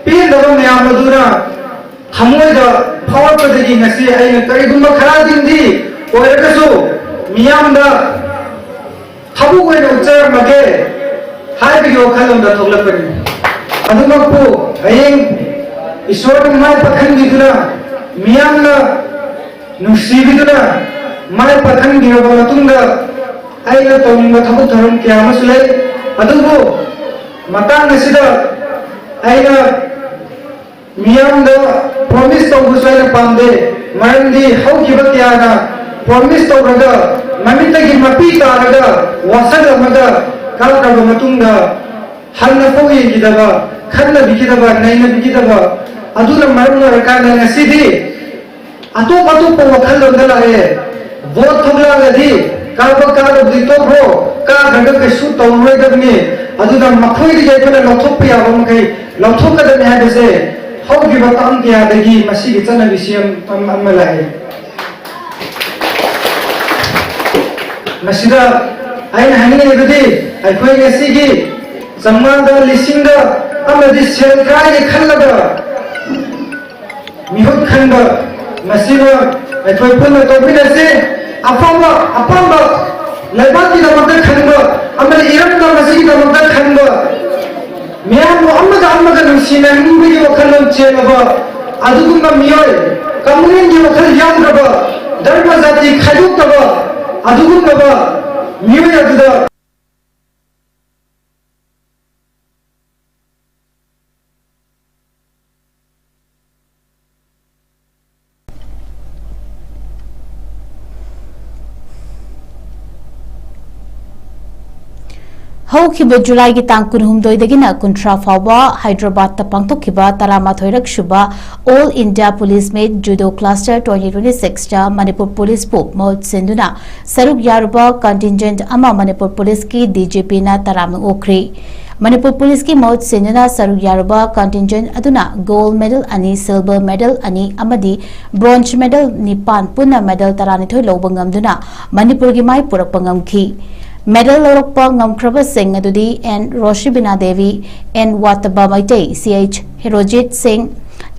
ꯄꯦꯟꯗꯕ ꯃꯌꯥꯝ ꯑꯗꯨꯅ ꯊꯃꯣꯏꯗ ꯐꯥꯎꯔꯛꯄꯗꯒꯤ ꯉꯁꯤ ꯑꯩꯅ ꯀꯔꯤꯒꯨꯝꯕ ꯈꯔꯗꯪꯗꯤ ꯑꯣꯏꯔꯒꯁꯨ ꯃꯤꯌꯥꯝꯗ ꯊꯕꯛ ꯑꯣꯏꯅ ꯎꯠꯆꯔꯝꯃꯒꯦ ꯍꯥꯏꯕꯒꯤ ꯋꯥꯈꯜꯂꯣꯟꯗ ꯊꯣꯛꯂꯛꯄꯅꯤ꯫ ꯑꯗꯨꯃꯛꯄꯨ ꯍꯌꯦꯡ ꯏꯁꯣꯔꯅ ꯃꯥꯏ ꯄꯥꯛꯍꯟꯕꯤꯗꯨꯅ, ꯃꯤꯌꯥꯝꯅ ꯅꯨꯡꯁꯤꯕꯤꯗꯨꯅ, ꯃꯥꯏ ꯄꯥꯛꯍꯟꯕꯤꯔꯕ ꯃꯇꯨꯡꯗ ꯑꯩꯅ ꯇꯧꯅꯤꯡꯕ ꯊꯕꯛ ꯊꯧꯔꯝ ꯀꯌꯥ ꯑꯃꯁꯨ ꯂꯩ꯫ ꯑꯗꯨꯕꯨ ꯃꯇꯥꯡ ꯑꯁꯤꯗ ꯑꯩꯅ ꯃꯤꯌꯥꯝꯗ ꯄ꯭ꯔꯣꯃꯤꯁ ꯇꯧꯕꯁꯨ ꯑꯩꯅ ꯄꯥꯝꯗꯦ꯫ ꯃꯔꯝꯗꯤ ꯍꯧꯈꯤꯕ ꯀꯌꯥꯅ ꯄ꯭ꯔꯣꯃꯤꯁ ꯇꯧꯔꯒ ꯃꯃꯤꯠꯇꯒꯤ ꯃꯄꯤ ꯇꯥꯔꯒ ꯋꯥꯁꯛꯂꯝꯃꯒ ꯀꯥꯈ꯭ꯔꯕ ꯃꯇꯨꯡꯗ ꯍꯟꯅ ꯐꯥꯎ ꯌꯦꯡꯈꯤꯗꯕ, ꯈꯟꯅꯕꯤꯈꯤꯗꯕ, ꯅꯩꯅꯕꯤꯈꯤꯗꯕ ꯑꯗꯨꯅ ꯃꯔꯝ ꯑꯣꯏꯔꯀꯥꯟꯗ ꯉꯁꯤꯗꯤ ꯑꯇꯣꯞ ꯑꯇꯣꯞꯄ ꯋꯥꯈꯜꯂꯣꯟꯗ ꯂꯥꯛꯑꯦ꯫ ꯚꯣꯠ ꯊꯣꯛꯂꯛꯑꯒꯗꯤ ꯀꯥꯕ ꯀꯥꯗꯕꯗꯤ ꯇꯣꯛꯈ꯭ꯔꯣ, ꯀꯥꯈ꯭ꯔꯒ ꯀꯩꯁꯨ ꯇꯧꯔꯣꯏꯗꯕꯅꯤ꯫ ꯑꯗꯨꯅ ꯃꯈꯣꯏꯗꯒꯤ ꯑꯩꯈꯣꯏꯅ ꯂꯧꯊꯣꯛꯄ ꯌꯥꯕ ꯃꯈꯩ ꯂꯧꯊꯣꯛꯀꯗꯕꯅꯤ ꯍꯥꯏꯕꯁꯦ ꯍꯧꯈꯤꯕ ꯇꯥꯡ ꯀꯌꯥꯗꯒꯤ ꯃꯁꯤꯒꯤ ꯆꯠꯅꯕꯤꯁꯤ ꯑꯃ, ꯑꯃ ꯂꯥꯛꯑꯦ꯫ ꯃꯁꯤꯗ ꯑꯩꯅ ꯍꯥꯏꯅꯤꯡꯉꯤꯕꯗꯤ ꯑꯩꯈꯣꯏ ꯉꯁꯤꯒꯤ ꯆꯥꯝꯃꯉꯥꯗ, ꯂꯤꯁꯤꯡꯗ ꯑꯃꯗꯤ ꯁꯦꯜ ꯈꯔꯒꯤ ꯈꯜꯂꯒ ꯃꯤꯍꯨꯠ ꯈꯟꯕ ꯃꯁꯤꯃ ꯑꯩꯈꯣꯏ ꯄꯨꯟꯅ ꯇꯧꯃꯤꯟꯅꯁꯤ꯫ ꯑꯐꯕ ꯑꯄꯥꯝꯕ ꯂꯩꯕꯥꯛꯀꯤꯗꯃꯛꯇ ꯈꯟꯕ ꯑꯃꯗꯤ ꯏꯔꯝꯗꯝ ꯑꯁꯤꯒꯤꯗꯃꯛꯇ ꯈꯟꯕ, ꯃꯤꯌꯥꯝꯕꯨ ꯑꯃꯒ ꯑꯃꯒ ꯅꯨꯡꯁꯤꯅꯍꯟꯕꯒꯤ ꯋꯥꯈꯜꯂꯣꯟ ꯆꯦꯜꯂꯕ ꯑꯗꯨꯒꯨꯝꯕ ꯃꯤꯑꯣꯏ, ꯀꯝꯃꯨꯅꯦꯜꯒꯤ ꯋꯥꯈꯜ ꯌꯥꯎꯗ꯭ꯔꯕ, ꯙꯔꯃ ꯖꯥꯇꯤ ꯈꯥꯏꯗꯣꯛꯇꯕ ꯑꯗꯨꯒꯨꯝꯂꯕ ꯃꯤꯑꯣꯏ ꯑꯗꯨꯗ ꯍꯧꯈꯤꯕ ꯖꯨꯂꯥꯏꯒꯤ ꯇꯥꯡ ꯀꯨꯟꯍꯨꯝꯗꯣꯏꯗꯒꯤꯅ ꯀꯨꯟꯊ꯭ꯔꯥ ꯐꯥꯎꯕ ꯍꯥꯏꯗ꯭ꯔꯕꯥꯗꯇ ꯄꯥꯡꯊꯣꯛꯈꯤꯕ ꯇꯔꯥꯃꯥꯊꯣꯏꯔꯛ ꯁꯨꯕ All India Police Meet Judo Cluster twenty twenty six ꯇ ꯃꯅꯤꯄꯨꯔ ꯄꯨꯂꯤꯁꯄꯨ ꯃꯍꯨꯠ ꯁꯤꯟꯗꯨꯅ ꯁꯔꯨꯛ ꯌꯥꯔꯨꯕ contingent ꯑꯃ ꯃꯅꯤꯄꯨꯔ ꯄꯨꯂꯤꯁꯀꯤ DGP ꯅ ꯇꯔꯥꯝꯅ ꯑꯣꯛꯈ꯭ꯔꯤ꯫ ꯃꯅꯤꯄꯨꯔ ꯄꯨꯂꯤꯁꯀꯤ ꯃꯍꯨꯠ ꯁꯤꯟꯗꯨꯅ ꯁꯔꯨꯛ ꯌꯥꯔꯨꯕ contingent ꯑꯗꯨꯅ gold medal ꯑꯅꯤ, silver medal ꯑꯅꯤ ꯑꯃꯗꯤ bronze medal ꯅꯤꯄꯥꯟ, ꯄꯨꯟꯅ medal ꯇꯔꯥꯅꯤꯊꯣꯏ ꯂꯧꯕ ꯉꯝꯗꯨꯅ ꯃꯅꯤꯄꯨꯔꯒꯤ ꯃꯥꯏ ꯄꯨꯔꯛꯄ ꯉꯝꯈꯤ꯫ Medal ꯂꯧꯔꯛꯄ ꯉꯝꯈ꯭ꯔꯕꯁꯤꯡ ꯑꯗꯨꯗꯤ N ꯔꯣꯁꯤꯕꯤꯅꯥ Devi, N ꯋꯥꯇꯕ Meitei, C H Herojit ꯁꯤꯡ,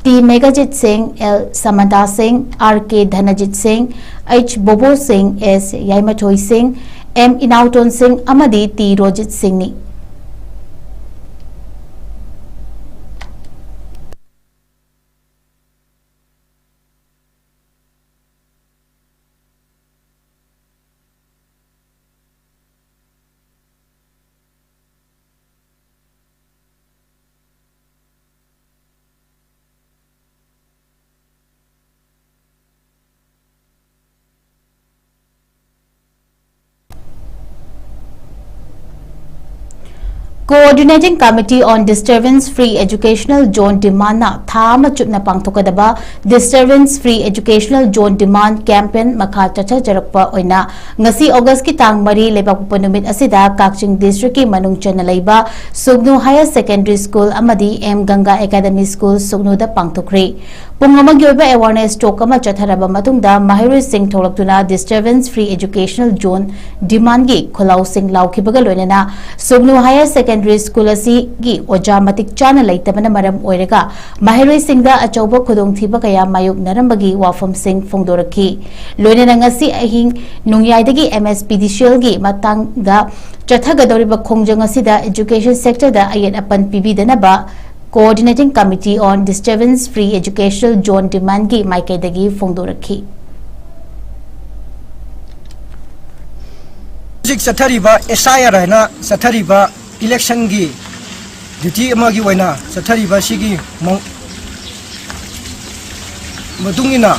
T ꯃꯦꯘꯥꯖꯤꯠ ꯁꯤꯡ, L ꯁꯃꯟꯇꯥ ꯁꯤꯡ, R K ꯙꯅꯖꯤꯠ ꯁꯤꯡ, H ꯕꯣꯕꯣ ꯁꯤꯡ, S ꯌꯥꯏꯃꯊꯣꯏ ꯁꯤꯡ, M ꯏꯅꯥꯎꯇꯣꯟ ꯁꯤꯡ ꯑꯃꯗꯤ T Rojit ꯁꯤꯡꯅꯤ꯫ Coordinating Committee on Disturbance Free Educational Zone Demand ꯅ ꯊꯥ ꯑꯃ ꯆꯨꯞꯅ ꯄꯥꯡꯊꯣꯛꯀꯗꯕ Disturbance Free Educational Zone Demand Campaign ꯃꯈꯥ ꯆꯠꯊꯖꯔꯛꯄ ꯑꯣꯏꯅ ꯉꯁꯤ August ꯀꯤ ꯇꯥꯡ ꯃꯔꯤ ꯂꯩꯕꯥꯛꯄꯣꯛꯄ ꯅꯨꯃꯤꯠ ꯑꯁꯤꯗ ꯀꯛꯆꯤꯡ district ꯀꯤ ꯃꯅꯨꯡ ꯆꯟꯅ ꯂꯩꯕ ꯁꯨꯒꯅꯨ Higher Secondary School ꯑꯃꯗꯤ M Ganga Academy School ꯁꯨꯒꯅꯨꯗ ꯄꯥꯡꯊꯣꯛꯈ꯭ꯔꯤ꯫ ꯄꯨꯡ ꯑꯃꯒꯤ ꯑꯣꯏꯕ awareness talk ꯑꯃ ꯆꯠꯊꯔꯕ ꯃꯇꯨꯡꯗ ꯃꯍꯩꯔꯣꯏꯁꯤꯡ ꯊꯣꯛꯂꯛꯇꯨꯅ Disturbance Free Educational Zone demand ꯒꯤ ꯈꯣꯜꯂꯥꯎꯁꯤꯡ ꯂꯥꯎꯈꯤꯕꯒ ꯂꯣꯏꯅꯅ ꯁꯨꯒꯅꯨ Higher Secondary School ꯑꯁꯤꯒꯤ ꯑꯣꯖꯥ ꯃꯇꯤꯛ ꯆꯥꯅ ꯂꯩꯇꯕꯅ ꯃꯔꯝ ꯑꯣꯏꯔꯒ ꯃꯍꯩꯔꯣꯏꯁꯤꯡꯗ ꯑꯆꯧꯕ ꯈꯨꯗꯣꯡꯊꯤꯕ ꯀꯌꯥ ꯃꯥꯌꯣꯛꯅꯔꯝꯕꯒꯤ ꯋꯥꯐꯝꯁꯤꯡ ꯐꯣꯡꯗꯣꯔꯛꯈꯤ꯫ ꯂꯣꯏꯅꯅ ꯉꯁꯤ ꯑꯍꯤꯡ ꯅꯣꯡꯌꯥꯏꯗꯒꯤ M S P D C L ꯒꯤ ꯃꯇꯥꯡꯗ ꯆꯠꯊꯒꯗꯧꯔꯤꯕ ꯈꯣꯡꯖꯪ ꯑꯁꯤꯗ education sector ꯗ ꯑꯌꯦꯠ ꯑꯄꯟ ꯄꯤꯕꯤꯗꯅꯕ Coordinating Committee on Disturbance Free Educational Zone Demand ꯒꯤ ꯃꯥꯏꯀꯩꯗꯒꯤ ꯐꯣꯡꯗꯣꯔꯛꯈꯤ꯫ ꯍꯧꯖꯤꯛ ꯆꯠꯊꯔꯤꯕ S I R ꯍꯥꯏꯅ ꯆꯠꯊꯔꯤꯕ election ꯒꯤ duty ꯑꯃꯒꯤ ꯑꯣꯏꯅ ꯆꯠꯊꯔꯤꯕ ꯑꯁꯤꯒꯤ ꯃꯑꯣꯡ-, ꯃꯇꯨꯡ ꯏꯟꯅ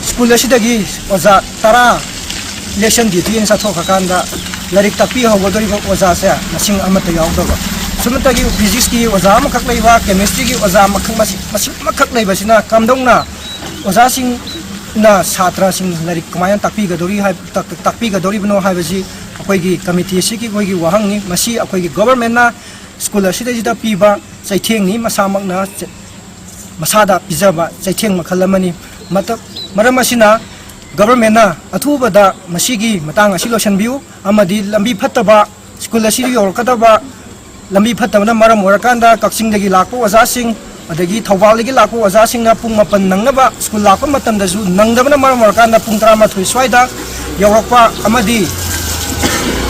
school ꯑꯁꯤꯗꯒꯤ ꯑꯣꯖꯥ ꯇꯔꯥ election duty ꯑꯣꯏꯅ ꯆꯠꯊꯣꯛꯈ꯭ꯔꯀꯥꯟꯗ ꯂꯥꯏꯔꯤꯛ ꯇꯥꯛꯄꯤ ꯍꯧꯒꯗꯧꯔꯤꯕ ꯑꯣꯖꯥꯁꯦ ꯃꯁꯤꯡ ꯑꯃꯠꯇ ꯌꯥꯎꯗꯕ꯫ ꯁꯨꯞꯅꯇꯒꯤ physics ꯀꯤ ꯑꯣꯖꯥ ꯑꯃꯈꯛ ꯂꯩꯕ, chemistry ꯒꯤ ꯑꯣꯖꯥ ꯑꯃꯈꯛ, ꯃꯁꯤꯡ, ꯃꯁꯤꯡ ꯑꯃꯈꯛ ꯂꯩꯕꯁꯤꯅ ꯀꯝꯗꯧꯅ ꯑꯣꯖꯥꯁꯤꯡꯅ ꯁꯥꯇ꯭ꯔꯁꯤꯡ ꯂꯥꯏꯔꯤꯛ ꯀꯃꯥꯏꯅ ꯇꯥꯛꯄꯤꯒꯗꯧꯔꯤ ꯍꯥꯏ-, ꯇꯥꯛ-, ꯇꯥꯛꯄꯤꯒꯗꯧꯔꯤꯕꯅꯣ ꯍꯥꯏꯕꯁꯤ ꯑꯩꯈꯣꯏꯒꯤ committee ꯑꯁꯤꯒꯤ ꯑꯩꯈꯣꯏꯒꯤ ꯋꯥꯍꯪꯅꯤ꯫ ꯃꯁꯤ ꯑꯩꯈꯣꯏꯒꯤ government ꯅ school ꯑꯁꯤꯗꯩꯁꯤꯗ ꯄꯤꯕ ꯆꯩꯊꯦꯡꯅꯤ, ꯃꯁꯥꯃꯛꯅ ꯆ-, ꯃꯁꯥꯗ ꯄꯤꯖꯕ ꯆꯩꯊꯦꯡ ꯃꯈꯜ ꯑꯃꯅꯤ꯫ ꯃꯇꯝ, ꯃꯔꯝ ꯑꯁꯤꯅ government ꯅ ꯑꯊꯨꯕꯗ ꯃꯁꯤꯒꯤ ꯃꯇꯥꯡ ꯑꯁꯤ ꯂꯣꯏꯁꯤꯟꯕꯤꯌꯨ ꯑꯃꯗꯤ ꯂꯝꯕꯤ ꯐꯠꯇꯕ school ꯑꯁꯤꯗ ꯌꯧꯔꯛꯀꯗꯕ ꯂꯝꯕꯤ ꯐꯠꯇꯕꯅ ꯃꯔꯝ ꯑꯣꯏꯔꯀꯥꯟꯗ ꯀꯛꯆꯤꯡꯗꯒꯤ ꯂꯥꯛꯄ ꯑꯣꯖꯥꯁꯤꯡ ꯑꯗꯒꯤ ꯊꯧꯕꯥꯜꯗꯒꯤ ꯂꯥꯛꯄ ꯑꯣꯖꯥꯁꯤꯡꯅ ꯄꯨꯡ ꯃꯥꯄꯟ ꯅꯪꯅꯕ school ꯂꯥꯛꯄ ꯃꯇꯝꯗꯁꯨ ꯅꯪꯗꯕꯅ ꯃꯔꯝ ꯑꯣꯏꯔꯀꯥꯟꯗ ꯄꯨꯡ ꯇꯔꯥꯃꯥꯊꯣꯏ ꯁ꯭ꯋꯥꯏꯗ ꯌꯧꯔꯛꯄ ꯑꯃꯗꯤ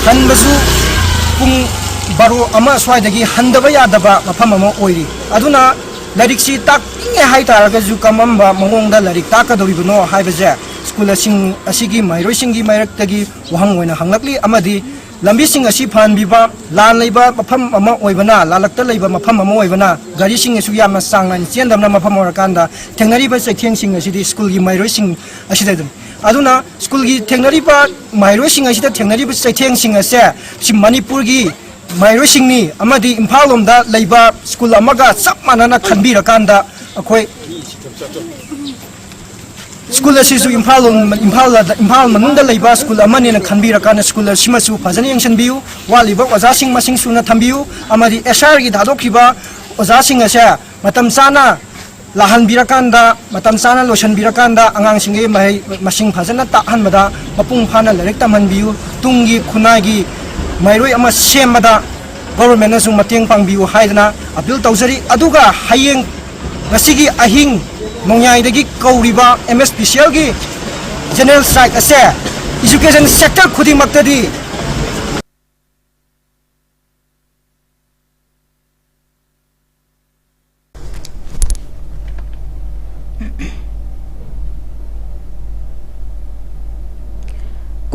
ꯍꯟꯕꯁꯨ ꯄꯨꯡ ꯕꯥꯔꯣ ꯑꯃ ꯁ꯭ꯋꯥꯏꯗꯒꯤ ꯍꯟꯗꯕ ꯌꯥꯗꯕ ꯃꯐꯝ ꯑꯃ ꯑꯣꯏꯔꯤ꯫ ꯑꯗꯨꯅ ꯂꯥꯏꯔꯤꯛꯁꯤ ꯇꯥꯛꯅꯤꯡꯉꯦ ꯍꯥꯏꯇꯥꯔꯒꯁꯨ ꯀꯔꯝꯕ ꯃꯑꯣꯡꯗ ꯂꯥꯏꯔꯤꯛ ꯇꯥꯛꯀꯗꯧꯔꯤꯕꯅꯣ ꯍꯥꯏꯕꯁꯦ school ꯑꯁꯤꯡ ꯑꯁꯤꯒꯤ ꯃꯍꯩꯔꯣꯏꯁꯤꯡꯒꯤ ꯃꯥꯏꯔꯛꯇꯒꯤ ꯋꯥꯍꯪ ꯑꯣꯏꯅ ꯍꯪꯂꯛꯂꯤ꯫ ꯑꯃꯗꯤ ꯂꯝꯕꯤꯁꯤꯡ ꯑꯁꯤ ꯐꯍꯟꯕꯤꯕ, ꯂꯥꯟ ꯂꯩꯕ ꯃꯐꯝ ꯑꯃ ꯑꯣꯏꯕꯅ, ꯂꯥꯜꯂꯛꯇ ꯂꯩꯕ ꯃꯐꯝ ꯑꯃ ꯑꯣꯏꯕꯅ, ꯒꯥꯔꯤꯁꯤꯡ ꯑꯁꯨꯛ ꯌꯥꯝꯅ ꯆꯥꯡ ꯅꯥꯏꯅ ꯆꯦꯟꯗꯕꯅ ꯃꯐꯝ ꯑꯣꯏꯔꯀꯥꯟꯗ ꯊꯦꯡꯅꯔꯤꯕ ꯆꯩꯊꯦꯡꯁꯤꯡ ꯑꯁꯤꯗꯤ school ꯒꯤ ꯃꯍꯩꯔꯣꯏꯁꯤꯡ ꯑꯁꯤꯗ ꯑꯗꯨꯝ꯫ ꯑꯗꯨꯅ school ꯒꯤ ꯊꯦꯡꯅꯔꯤꯕ ꯃꯍꯩꯔꯣꯏꯁꯤꯡ ꯑꯁꯤꯗ ꯊꯦꯡꯅꯔꯤꯕ ꯆꯩꯊꯦꯡꯁꯤꯡ ꯑꯁꯦ ꯁꯤ ꯃꯅꯤꯄꯨꯔꯒꯤ ꯃꯍꯩꯔꯣꯏꯁꯤꯡꯅꯤ ꯑꯃꯗꯤ ꯏꯝꯐꯥꯜ ꯂꯣꯝꯗ ꯂꯩꯕ ꯁ꯭ꯀꯨꯜ ꯑꯃꯒ ꯆꯞ ꯃꯥꯟꯅꯅ ꯈꯟꯕꯤꯔꯀꯥꯟꯗ ꯑꯩꯈꯣꯏ ꯁ꯭ꯀꯨꯜ ꯑꯁꯤꯁꯨ ꯏꯝꯐꯥꯜ ꯂꯣꯝ, ꯏꯝꯐꯥꯜ, ꯏꯝꯐꯥꯜ ꯃꯅꯨꯡꯗ ꯂꯩꯕ ꯁ꯭ꯀꯨꯜ ꯑꯃꯅꯦꯅ ꯈꯟꯕꯤꯔꯀꯥꯟꯗ ꯁ꯭ꯀꯨꯜ ꯑꯁꯤꯃꯁꯨ ꯐꯖꯅ ꯌꯦꯡꯁꯤꯟꯕꯤꯌꯨ꯫ ꯋꯥꯠꯂꯤꯕ ꯑꯣꯖꯥꯁꯤꯡ ꯃꯁꯤꯡ ꯁꯨꯅ ꯊꯝꯕꯤꯌꯨ ꯑꯃꯗꯤ ꯑꯦꯁ ꯑꯥꯔꯒꯤ ꯊꯥꯗꯣꯛꯈꯤꯕ ꯑꯣꯖꯥꯁꯤꯡ ꯑꯁꯦ ꯃꯇꯝ ꯆꯥꯅ ꯂꯥꯛꯍꯟꯕꯤꯔꯀꯥꯟꯗ, ꯃꯇꯝ ꯆꯥꯅ ꯂꯣꯏꯁꯤꯟꯕꯤꯔꯀꯥꯟꯗ ꯑꯉꯥꯡꯁꯤꯡꯒꯤ ꯃꯍꯩ ꯃꯁꯤꯡ ꯐꯖꯅ ꯇꯥꯛꯍꯟꯕꯗ, ꯃꯄꯨꯡ ꯐꯥꯅ ꯂꯥꯏꯔꯤꯛ ꯇꯝꯍꯟꯕꯤꯌꯨ꯫ ꯇꯨꯡꯒꯤ ꯈꯨꯟꯅꯥꯏꯒꯤ ꯃꯍꯩꯔꯣꯏ ꯑꯃ ꯁꯦꯝꯕꯗ ꯒꯣꯚꯔꯟꯃꯦꯟꯅꯁꯨ ꯃꯇꯦꯡ ꯄꯥꯡꯕꯤꯌꯨ ꯍꯥꯏꯗꯅ ꯑꯄꯤꯜ ꯇꯧꯖꯔꯤ꯫ ꯑꯗꯨꯒ ꯍꯌꯦꯡ ꯉꯁꯤꯒꯤ ꯑꯍꯤꯡ ꯅꯣꯡꯌꯥꯏꯗꯒꯤ ꯀꯧꯔꯤꯕ ꯑꯦꯝ ꯑꯦꯁ ꯄꯤ ꯁꯤ ꯑꯦꯜꯒꯤ ꯖꯦꯅꯔꯦꯜ ꯁ꯭ꯇ꯭ꯔꯥꯏꯛ ꯑꯁꯦ ꯏꯖꯨꯀꯦꯁꯟ ꯁꯦꯛꯇꯔ ꯈꯨꯗꯤꯡꯃꯛꯇꯗꯤ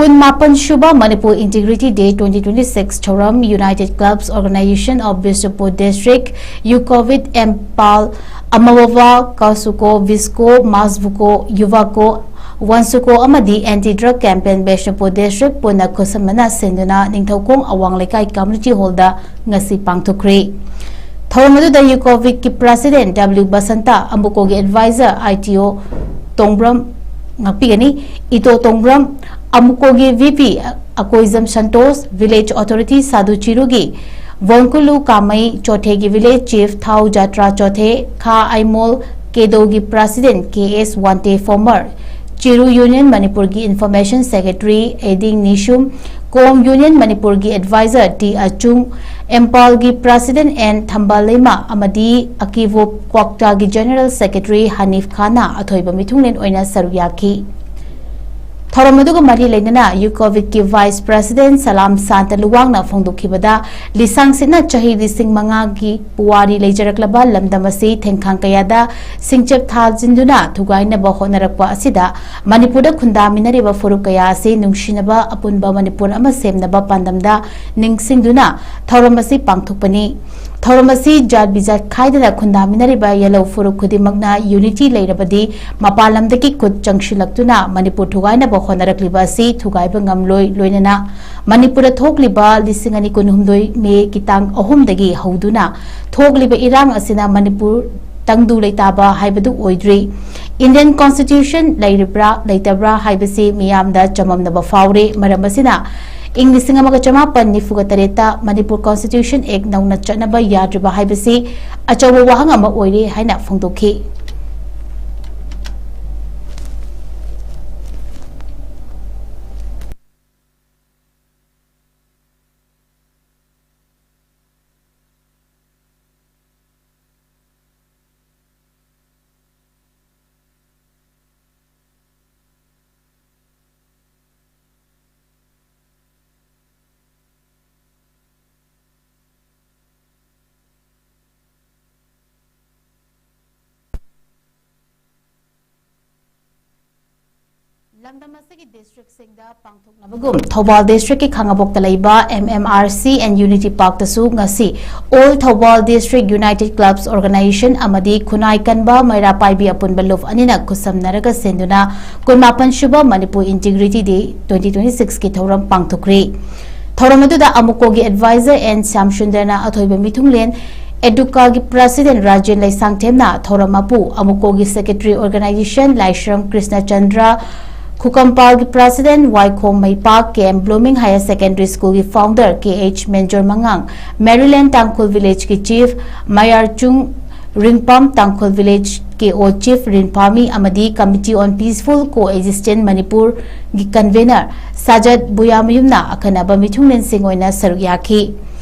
ꯀꯨꯟꯃꯥꯄꯟ ꯁꯨꯕ Manipur integrity day twenty twenty six ꯊꯧꯔꯝ United Clubs Organisation of Bishnupur District, ꯌꯨꯀꯣꯚꯤꯠ, ꯏꯝꯐꯥꯜ, ꯑꯃꯋꯥ, ꯀꯥꯁꯨꯀꯣ, ꯚꯤꯁꯀꯣ, ꯃꯥꯁꯕꯨꯀꯣ, ꯌꯨꯚꯥꯀꯣ, ꯋꯥꯟꯁꯨꯀꯣ ꯑꯃꯗꯤ anti drug campaign Bishnupur district ꯄꯨꯟꯅ ꯈꯨꯠꯁꯝꯅꯅ ꯁꯤꯟꯗꯨꯅ ꯅꯤꯡꯊꯧꯈꯣꯡ ꯑꯋꯥꯡ ꯂꯩꯀꯥꯏ ꯀꯝꯃ꯭ꯌꯨꯅꯤꯇꯤ ꯍꯣꯜꯗ ꯉꯁꯤ ꯄꯥꯡꯊꯣꯛꯈ꯭ꯔꯦ꯫ ꯊꯧꯔꯝ ꯑꯗꯨꯗ ꯌꯨꯀꯣꯚꯤꯠꯀꯤ ꯄ꯭ꯔꯁꯤꯗꯦꯟꯠ ꯗꯕ꯭ꯂꯤꯎ ꯕꯁꯟꯇ, ꯑꯃꯨꯀꯣꯒꯤ adviser I T O Tongbram ꯉꯥꯛꯄꯤꯒꯅꯤ, ꯏꯇꯣ ꯇꯣꯡꯕ꯭ꯔꯝ, ꯑꯃꯨꯀꯣꯒꯤ V P Akoijam Santosh, village authority Sadu ꯆꯤꯔꯨꯒꯤ ꯚꯣꯡꯀꯨꯂꯨ ꯀꯥꯃꯩ, ꯆꯣꯊꯦꯒꯤ ꯚꯤꯂꯦꯖ ꯆꯤꯐ ꯊꯥꯎ ꯖꯥꯇ꯭ꯔꯥ ꯆꯣꯊꯦ, ꯈꯥ ꯑꯥꯏꯃꯣꯜ ꯀꯦꯗꯣꯒꯤ ꯄ꯭ꯔꯁꯤꯗꯦꯟꯠ ꯀꯦ ꯑꯦꯁ ꯋꯥꯟꯇꯦ, ꯐꯣꯔꯃꯔ ꯆꯤꯔꯨ ꯌꯨꯅꯤꯌꯟ ꯃꯅꯤꯄꯨꯔꯒꯤ ꯏꯟꯐꯣꯔꯃꯦꯁꯟ ꯁꯦꯀ꯭ꯔꯦꯇꯔꯤ ꯑꯦꯗꯤꯡ ꯅꯤꯁꯨꯝ, ꯀꯣꯝ ꯌꯨꯅꯤꯌꯟ ꯃꯅꯤꯄꯨꯔꯒꯤ ꯑꯦꯗꯚꯥꯏꯖꯔ ꯇꯤ ꯑꯆꯨꯡ, ꯏꯝꯐꯥꯜꯒꯤ ꯄ꯭ꯔꯁꯤꯗꯦꯟꯠ ꯑꯦꯟ ꯊꯝꯕꯥꯂꯩꯃ ꯑꯃꯗꯤ ꯑꯀꯤꯕꯣ ꯀ꯭ꯋꯥꯛꯇꯥꯒꯤ ꯖꯦꯅꯔꯦꯜ ꯁꯦꯀ꯭ꯔꯦꯇꯔꯤ ꯍꯅꯤꯐ ꯈꯥꯟꯅ ꯑꯊꯣꯏꯕ ꯃꯤꯊꯨꯡꯂꯦꯟ ꯑꯣꯏꯅ ꯁꯔꯨꯛ ꯌꯥꯈꯤ꯫ ꯊꯧꯔꯝ ꯑꯗꯨꯒ ꯃꯔꯤ ꯂꯩꯅꯅ ꯌꯨꯀꯣꯚꯤꯠꯀꯤ ꯚꯥꯏꯁ ꯄ꯭ꯔꯁꯤꯗꯦꯟꯠ ꯁꯂꯥꯝ ꯁꯥꯟꯇ ꯂꯨꯋꯥꯡꯅ ꯐꯣꯡꯗꯣꯛꯈꯤꯕꯗ, ꯂꯤꯁꯥꯡꯁꯤꯠꯅ ꯆꯍꯤ ꯂꯤꯁꯤꯡ ꯃꯉꯥꯒꯤ ꯄꯨꯋꯥꯔꯤ ꯂꯩꯖꯔꯛꯂꯕ ꯂꯝꯗꯝ ꯑꯁꯤ ꯊꯦꯡꯈꯥꯡ ꯀꯌꯥꯗ ꯁꯤꯡꯆꯞ ꯊꯥꯖꯤꯟꯗꯨꯅ ꯊꯨꯒꯥꯏꯅꯕ ꯍꯣꯠꯅꯔꯛꯄ ꯑꯁꯤꯗ ꯃꯅꯤꯄꯨꯔꯗ ꯈꯨꯟꯗꯥꯃꯤꯟꯅꯔꯤꯕ ꯐꯨꯔꯨꯞ ꯀꯌꯥ ꯑꯁꯤ ꯅꯨꯡꯁꯤꯅꯕ ꯑꯄꯨꯟꯕ ꯃꯅꯤꯄꯨꯔ ꯑꯃ ꯁꯦꯝꯅꯕ ꯄꯥꯟꯗꯝꯗ ꯅꯤꯡꯁꯤꯡꯗꯨꯅ ꯊꯧꯔꯝ ꯑꯁꯤ ꯄꯥꯡꯊꯣꯛꯄꯅꯤ꯫ ꯊꯧꯔꯝ ꯑꯁꯤ ꯖꯥꯠ ꯕꯤꯖꯥꯠ ꯈꯥꯏꯗꯅ ꯈꯨꯟꯗꯥꯃꯤꯟꯅꯔꯤꯕ ꯌꯦꯜꯍꯧ ꯐꯨꯔꯨꯞ ꯈꯨꯗꯤꯡꯃꯛꯅ unity ꯂꯩꯔꯕꯗꯤ ꯃꯄꯥꯟ ꯂꯝꯗꯒꯤ ꯈꯨꯠ ꯆꯪꯁꯤꯜꯂꯛꯇꯨꯅ ꯃꯅꯤꯄꯨꯔ ꯊꯨꯒꯥꯏꯅꯕ ꯍꯣꯠꯅꯔꯛꯂꯤꯕ ꯑꯁꯤ ꯊꯨꯒꯥꯏꯕ ꯉꯝꯂꯣꯏ꯫ ꯂꯣꯏꯅꯅ ꯃꯅꯤꯄꯨꯔꯗ ꯊꯣꯛꯂꯤꯕ ꯂꯤꯁꯤꯡ ꯑꯅꯤ ꯀꯨꯟꯍꯨꯝꯗꯣꯏ ꯃꯦꯒꯤ ꯇꯥꯡ ꯑꯍꯨꯝꯗꯒꯤ ꯍꯧꯗꯨꯅ ꯊꯣꯛꯂꯤꯕ ꯏꯔꯥꯡ ꯑꯁꯤꯅ ꯃꯅꯤꯄꯨꯔ ꯇꯪꯗꯨ ꯂꯩꯇꯥꯕ ꯍꯥꯏꯕꯗꯨ ꯑꯣꯏꯗ꯭ꯔꯤ꯫ Indian Constitution ꯂꯩꯔꯤꯕ꯭ꯔꯥ ꯂꯩꯇꯕ꯭ꯔꯥ ꯍꯥꯏꯕꯁꯤ ꯃꯤꯌꯥꯝꯗ ꯆꯃꯝꯅꯕ ꯐꯥꯎꯔꯦ꯫ ꯃꯔꯝ ꯑꯁꯤꯅ ꯏꯪ ꯂꯤꯁꯤꯡ ꯑꯃꯒ ꯆꯃꯥꯄꯟ ꯅꯤꯐꯨꯒ ꯇꯔꯦꯠꯇ Manipur Constitution Act ꯅꯧꯅ ꯆꯠꯅꯕ ꯌꯥꯗ꯭ꯔꯤꯕ ꯍꯥꯏꯕꯁꯤ ꯑꯆꯧꯕ ꯋꯥꯍꯪ ꯑꯃ ꯑꯣꯏꯔꯦ ꯍꯥꯏꯅ ꯐꯣꯡꯗꯣꯛꯈꯤ꯫ ꯂꯝꯗꯝ ꯑꯁꯤꯒꯤ districtꯁꯤꯡꯗ ꯄꯥꯡꯊꯣꯛꯅꯕꯒꯨꯝ ꯊꯧꯕꯥꯜ districtꯀꯤ ꯈꯥꯉꯕꯣꯛꯇ ꯂꯩꯕ M M R C and Unity Parkꯇꯁꯨ ꯉꯁꯤ All Thoubal District United Clubs Organization ꯑꯃꯗꯤ ꯈꯨꯟꯅꯥꯏ ꯀꯟꯕ ꯃꯩꯔꯥ ꯄꯥꯏꯕꯤ ꯑꯄꯨꯟꯕ ꯂꯨꯞ ꯑꯅꯤꯅ ꯈꯨꯠꯁꯝꯅꯔꯒ ꯁꯤꯟꯗꯨꯅ ꯀꯨꯟꯃꯥꯄꯟ ꯁꯨꯕ Manipur Integrity Day twenty twenty sixꯀꯤ ꯊꯧꯔꯝ ꯄꯥꯡꯊꯣꯛꯈ꯭ꯔꯤ꯫ ꯊꯧꯔꯝ ꯑꯗꯨꯗ ꯑꯃꯨꯀꯣꯒꯤ advisor N ꯁ꯭ꯌꯥꯝꯁꯨꯟꯗꯔꯅ ꯑꯊꯣꯏꯕ ꯃꯤꯊꯨꯡꯂꯦꯟ, ꯑꯦꯗꯨꯀꯥꯒꯤ president ꯔꯥꯖꯦꯟ ꯂꯩꯁꯥꯡꯊꯦꯝꯅ ꯊꯧꯔꯝ ꯃꯄꯨ, ꯑꯃꯨꯀꯣꯒꯤ secretary organization ꯂꯥꯏꯁ꯭ꯔꯝ ꯀ꯭ꯔꯤꯁꯅꯆꯟꯗ꯭ꯔ, ꯈꯨꯀꯝꯄꯥꯜꯒꯤ president ꯋꯥꯏꯈꯣꯝ ꯃꯩꯄꯥꯛ, K M Blooming Higher Secondary Schoolꯒꯤ founder K H ꯃꯦꯟꯖꯣꯔ ꯃꯉꯥꯡ, ꯃꯦꯔꯤꯂꯦꯟ ꯇꯥꯡꯈꯨꯜ villageꯀꯤ chief ꯃꯌꯥꯔꯆꯨꯡ ꯔꯤꯡꯄꯥꯝ, ꯇꯥꯡꯈꯨꯜ village K O chief ꯔꯤꯟꯐꯥꯃꯤ ꯑꯃꯗꯤ Committee on Peaceful Coexistence ꯃꯅꯤꯄꯨꯔꯒꯤ convener ꯁꯥꯖꯠ ꯕꯨꯌꯥꯃꯌꯨꯝꯅ ꯑꯈꯟꯅꯕ ꯃꯤꯊꯨꯡꯂꯦꯟꯁꯤꯡ ꯑꯣꯏꯅ ꯁꯔꯨꯛ ꯌꯥꯈꯤ꯫